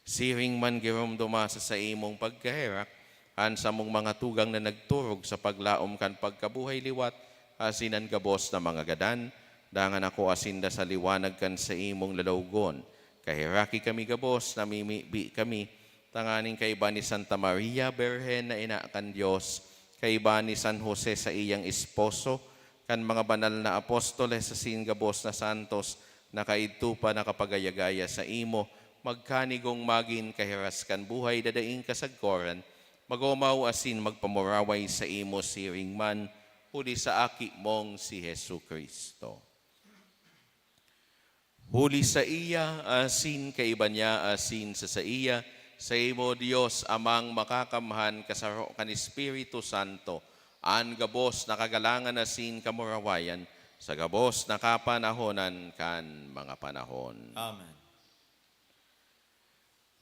Siring man giromdoma sa saimong pagkaherak an samong mga tugang na nagturog sa paglaom kan pagkabuhay liwat, asin an gabos na mga gadan, dangan ako asin da sa liwanag kan saimong lalawgon. Kaheraki kami gabos, namimibi kami, tanganing kaiba ni Santa Maria, Birhen na ina kan Dios, kaiba ni San Jose saiyang esposo, kan mga banal na apostoles asin gabos na santos na kaidto pa nakapagaya-gaya saimo, magkanigong magin kahiras kan buhay dadaing kasagkoran, mag-omaw asin magpamuraway saimo siring man, huli sa Aki mong si Jesu-Cristo. Huli saiya, asin kaiba niya, asin sa saiya, saimo, Dios Amang Makakamhan, kasaro kan Espiritu Santo, an gabos na kagalangan asin kamurawayan, sa gabos na kapanahonan kan mga panahon. Amen.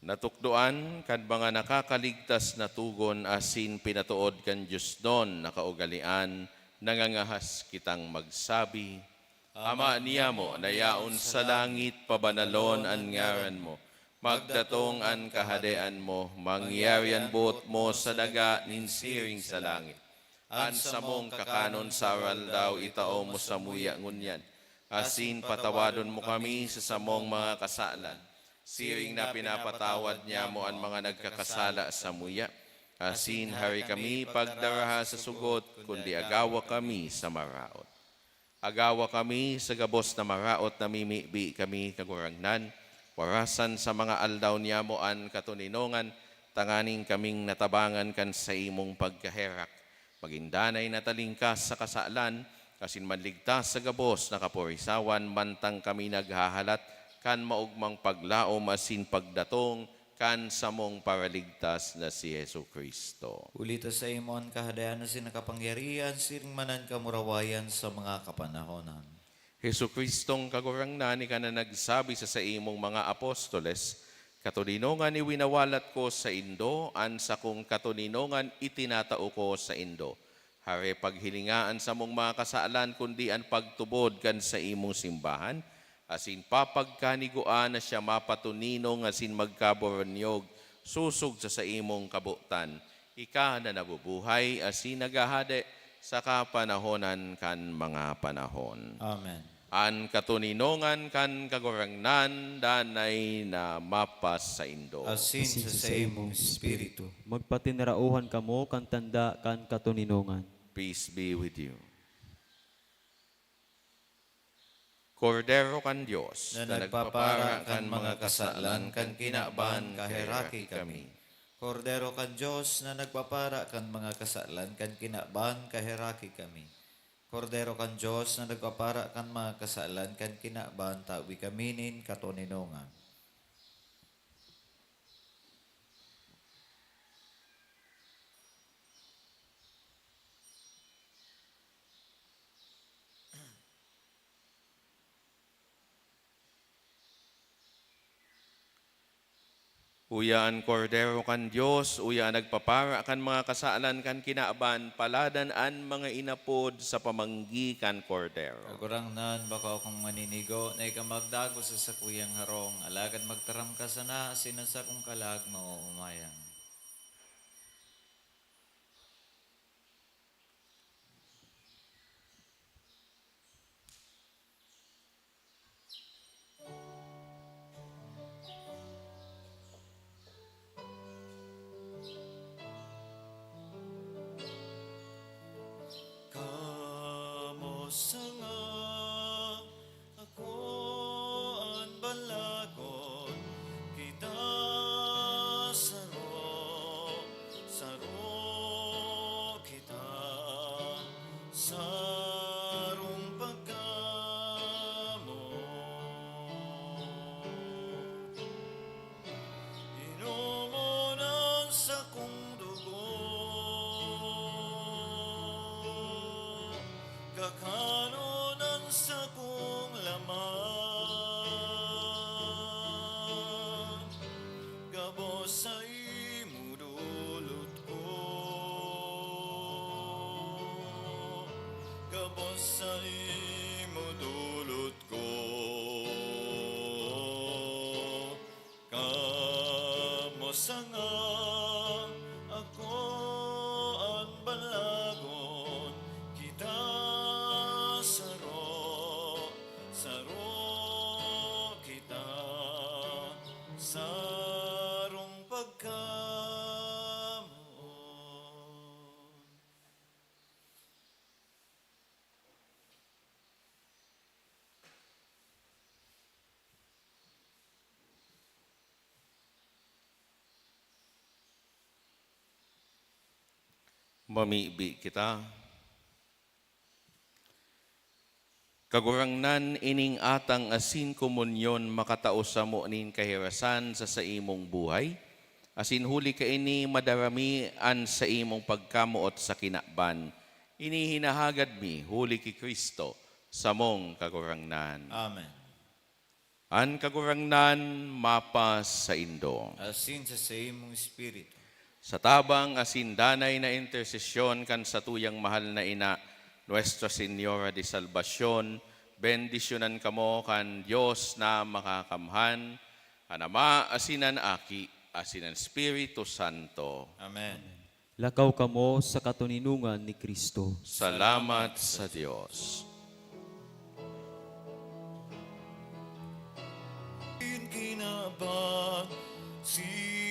Natukdoan kan mga nakakaligtas na togon asin pinatood kan diosnon na kaugalean, nangangahas kitang magsabi, Ama niyamo na yaon sa langit, pabanalon an ngaran mo. Magdatong an kahadean mo, mangyari an boot mo sa daga nin siring sa langit. An samong kakanon sa aroaldaw itao mo samuya ngunyan, asin patawadon mo kami sa samong mga kasalan, siring na pinapatawad niamo an mga nagkakasala samuya. Asin hari kami pagdaraha sa sugot, kundi agawa kami sa maraot. Agawa kami sa gabos na maraot, namimibi kami, Kagurangnan, warasan sa mga aldaw niamo an katoninongan, tanganing kaming natabangan kan saimong pagkaherak, magin danay na talingkas sa kasalan, asin manligtas sa gabos na kaporisawan, mantang kami naghahalat kan maogmang paglaom asin pagdatong kan samong Paraligtas na si Jesu-Cristo. Huli ta saimo an kahadean asin an kapangyarihan, siring man an kamurawayan sa mga kapanahonan. Jesu-Cristong Kagurangnan, ika na nagsabi sa saimong mga apostoles, "Katoninongan iwinawalat ko saindo, an sakong katoninongan itinatao ko saindo." Hare, paghilinga an samong mga kasalan, kundi an pagtubod kan saimong simbahan, asin papagkanigoan na siya mapatoninong asin magkaboronyog sosog sa saimong kabotan. Ika na nabubuhay asin naghahade sa kapanahonan kan mga panahon. Amen. An katoninongan kan Kagurangnan danay na mapasaindo. Asin sa saimong espiritu. Magpatinarauhan kamo kan tanda kan katoninongan. Peace be with you. Kordero kan Dios, na nagpapara kan mga kasalan kan kinaban, kaheraki kami. Kordero kan Dios, na nagpapara kan mga kasalan kan kinaban, kaheraki kami. Kordero kan Dios, na nagpapara kan mga kasalan kan kinaban, tawi kami nin katoninongan. Uya an Kordero kan Dios, uya an nagpapara kan mga kasalan kan kinaban, paladan an mga inapod sa pamanggi kan Kordero. Kagurangnan, bako akong maninigo na ika magdagos sa sakuyang harong, alagad magtaram ka sana asin an sakong kalag maoomayan. Kamo sanga, ako an balagon, kita saro, saro kita, sarong pagkamoot. Inomon an sakong dugo, kakanon an sakong laman, gabos saimo dolot ko, gabos saimo dolot ko. Kamo sanga, ako an balagon, kita saro, saro kita, sarong pagkamoot. Mamibi kita. Kagurangnan, ining atang asin komunyon makatao samo nin kahirasan sa saimong buhay, asin huli kaini madarami an saimong pagkamoot sa kinaban. Ini hinahagad mi huli ki Cristo, samong Kagurangnan. Amen. An Kagurangnan mapasaindo. Asin sa saimong espiritu. Sa tabang asin danay na intersesyon kan satuyang mahal na Ina, Nuestra Señora de Salvacion, bendisyonan kamo kan Dios na Makakamhan, an Ama asin an Aki asin an Espiritu Santo. Amen. Lakaw kamo sa katoninongan ni Cristo. Salamat sa Dios. Kinaba si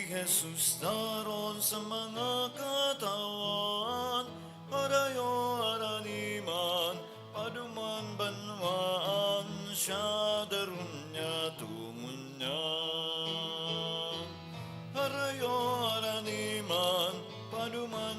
Jesus daron sa mga katawan, harayo haraniman, paduman banwaan siya, daron niya tumunyan. Harayo haraniman, paduman